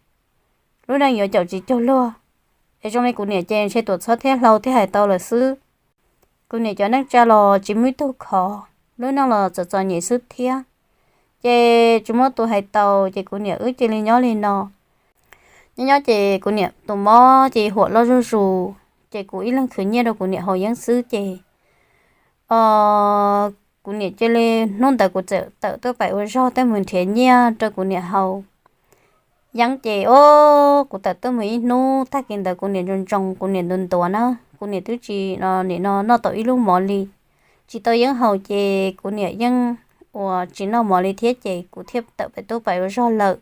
lub neej yuav caum tsis cuag luag. Es zoo li kuv niam ces ntshe tuam txhob thiab hlau thiaj hais tau lawm xwb. Kuv niam cov neej tsa los tsis muaj ib tug khov, lub neej los txom txom nyem xwb thiab. Ces tsis muaj tus hais tau ces kuv niam wb cia li nyob li no. Nyob nyob ces kuv niam tus mob ces huam loj zuj zus, ces kuv ib leeg khwv nyiaj rau kuv niam haus yeeb xwb ces kuv niam cia li, hnub ntawd kuv txawm tawm tuaj pais ua zog tuaj mus nrhiav nyiaj rau kuv niam haus yeeb ces o, kuv tawm tuaj mus ib hnub tag kis ntawd kuv niam ntsoos ntsoos, kuv niam ntuav ntuav na, kuv niam twb tsis, nim no noj tau ib lub mov li, tsis tau yeeb haus ces kuv niam yeej uas tsis noj mov li thiab ces kuv thiaj tawm pais tuaj pais ua zog lawm.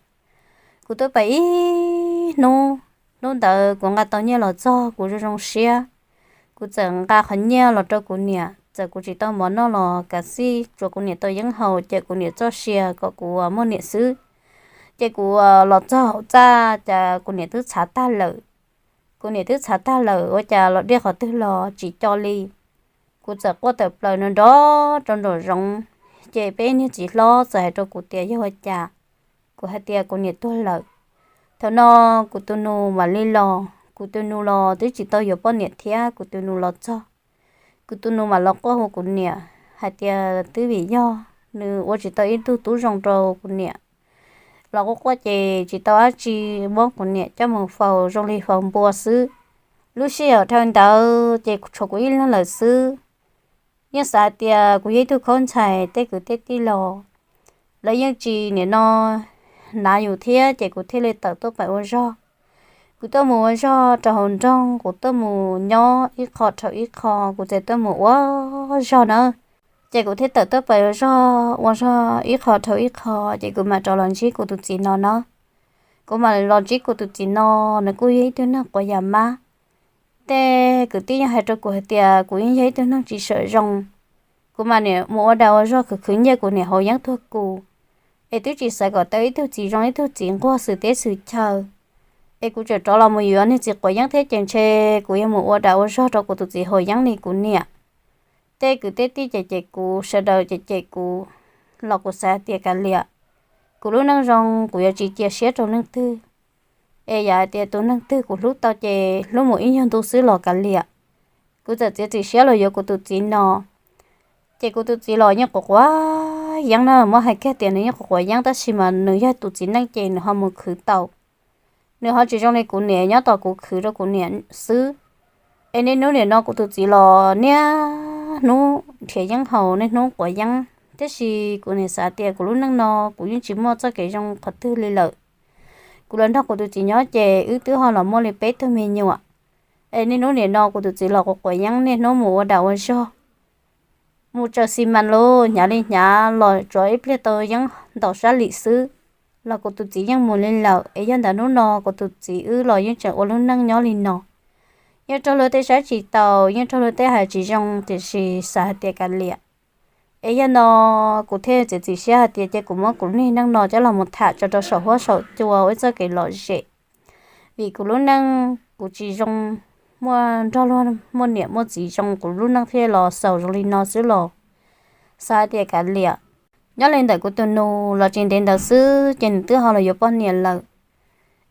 Kuv tuaj pais ib hnub, hnub ntawd kuv nqa tau nyiaj los txog kuv zoo zoo siab. Kuv txawm nqa qhov nyiaj los rau kuv niam, txawm kuv tsis tau mov noj los kav xij tsuas kuv niam tau yeeb haus ces kuv niam txoj sia kom kuv muaj niam xwb. Ces kuv los txog hauv txaj cas kuv niam twb txhav tag lawm. Kuv niam twb txhav tag lawm ua cas los diaj qhov twg los tsis co li. Kuv txawm quaj tawm plaws no nrov rau nraum zoov, ces peb niag txiv hlob txawm hais rau kuv tias yog ua cas. Kuv hais tias kuv niam tuag lawm. Thaum no kuv tus nus mam li los, kuv tus nus los twb tsis tau yuav poj niam thiab, kuv tus nus los txog, kuv tus nus mam los quaj hu kuv niam hais tias twb vim yog nws ua tsis tau ib tug tub zoo rau kuv niam, los quaj quaj ces tsis tau dab tsi, muab kuv niam coj mus faus zoo li faus npua xwb. Lub sij hawm dhau ntawd ces tshuav kuv ib leeg lawm xwb. Yeej xav hais tias kuv yog ib tug khaub ntxhais, tej kwv tej tij los lawv yeej tsis nim no hnav yus thiab, ces kuv thiaj li tawm tuaj pem ua zog. Kuv tuaj mus ua zog rau hauv nroog, kuv tuaj mus nyob ib qho dhau ib qho, kuv txawm tuaj mus ua zog na. Ces kuv thiaj tawm tuaj pem ua zog, ua zog ib qho dhau ib qho, ces kuv mam rov los ntsib kuv tus txiv no na. Kuv mam los ntsib kuv tus txiv no, nws kuj yog ib tug neeg quav yam mab. Tej kwv tij yeej hais rau kuv hais tias kuv yeej yog ib tug neeg tsis sawm zoo. Kuv mas nim mus ua dag ua zog khwv khwv nyiaj, kuv niam haus yeeb tuag kuv, es twb tsis xav kom tau ib tug txiv zoo ib tug txiv nquag xwm teb xwm chaw. Es kuv tseem rov los mus yuav niag txiv quav yeeb thiab, ces ntshe kuv yog mus ua dag ua zog rau kuv tus txiv haus yeeb li kuv niam. Tej kwv tej tij cem cem kuv, sawv daws cem cem kuv, los kuv xav hais tias kav liam, kuv lub neej zoo kuv yuav tsis cia siab rau leej twg. Es yam hais tias tus neeg twg kuv hlub tau ces hlub mus ib nyuag ntu xwb los kav liam, kuv txawm txiav txim siab los yuav kuv tus txiv no. Ces kuv tus txiv los yeej quav quav yeeb na, muab hais kiag tias nws yeej quav quav yeeb, tab sis mas nws yog tus txiv neej ces nws ho mus khwv tau. Nws ho tsis zoo li kuv niam, nyob tos kuv khwv rau kuv niam xwb. Es niaj hnub nim no kuv tus txiv los niaj hnub nrhiav yeeb haus, niaj hnub quav yeeb, tiam sis kuv nim xav tias kuv lub neej no kuv yeej tsis muaj txoj kev zoo qhov twg li lawm. Kuv los nrog kuv tus txiv nyob ces wb twb ho los muaj li peb tug me nyuam. Es niaj hnub nim no kuv tus txiv los quav quav yeeb, niaj hnub mus ua dag ua zog, mus tsaws xi mas los hnyav li hnyav, los tsuav ib pliag tau yeeb ntaus sab lim xwb, los kuv tus txiv yeej mus li lawm. Es yog ntawm hnub no kuv tus txiv wb los yeej tseem ua lub neej nyob li no. Yeej raug luag tej saib tsis taus, yeej raug luag tej hais tsis zoo, tiam sis xav hais tias kav liam. Es yog no kuv thiaj txiav txim siab hais tias cia kuv muab kuv lub neej no coj los mus tham tso rau saum huab saum cua ua ib txoj kev lom zem. Vim kuv lub neej kuv tsis zoo, muaj nrog luag muaj niam muaj txiv zoo, kuv lub neej thiaj los xaus zoo li no xwb los xav hais tias kav liam. Nyob li ntawm kuv tus nus los tsis ntev ntawd xwb ces nws twb ho los yuav poj niam lawm.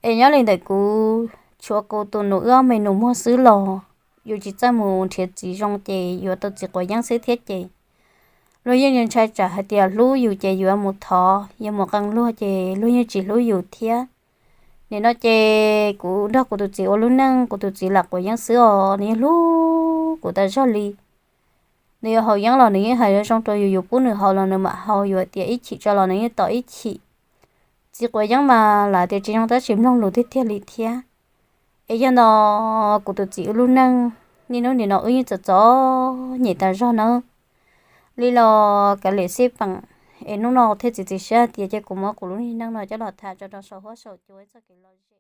Es nyob li ntawm kuv tshuav kuv tus nus wb ob me nus muag xwb los yus tsis txawj mus nrhiav txiv zoo ces yuav tau txiv quav yeeb xwb thiab ces luag yeej ntshai tsam hais tias hlub yus ces yuav mus thov, yuav mus qee luag ces luag yeej tsis hlub yus thiab. Nim no ces kuv nrog kuv tus txiv ua lub neej, kuv tus txiv lam quav yeeb xwb os, nws yeej hlub kuv tas zog li. Nws yuav haus yeeb los nws yeej hais zoo zoo rau yus, yus pub nws haus los nws mam haus, yus hais tias ib chim tso los nws yeej tos ib chim. Txiv quav yeeb mas lam tias tsis zoo tab sis mloog lus tiag tiag li thiab. Es yog no kuv tus txiv wb lub neej niaj hnub nim no wb yeej txom txom nyem tas zog nawb. Li los kav liam xij peem, es hnub no thiaj txiav txim siab tias cia kuv muab kuv lub neej no coj los tham tso rau saum huab saum cua ib txoj kev lom zem.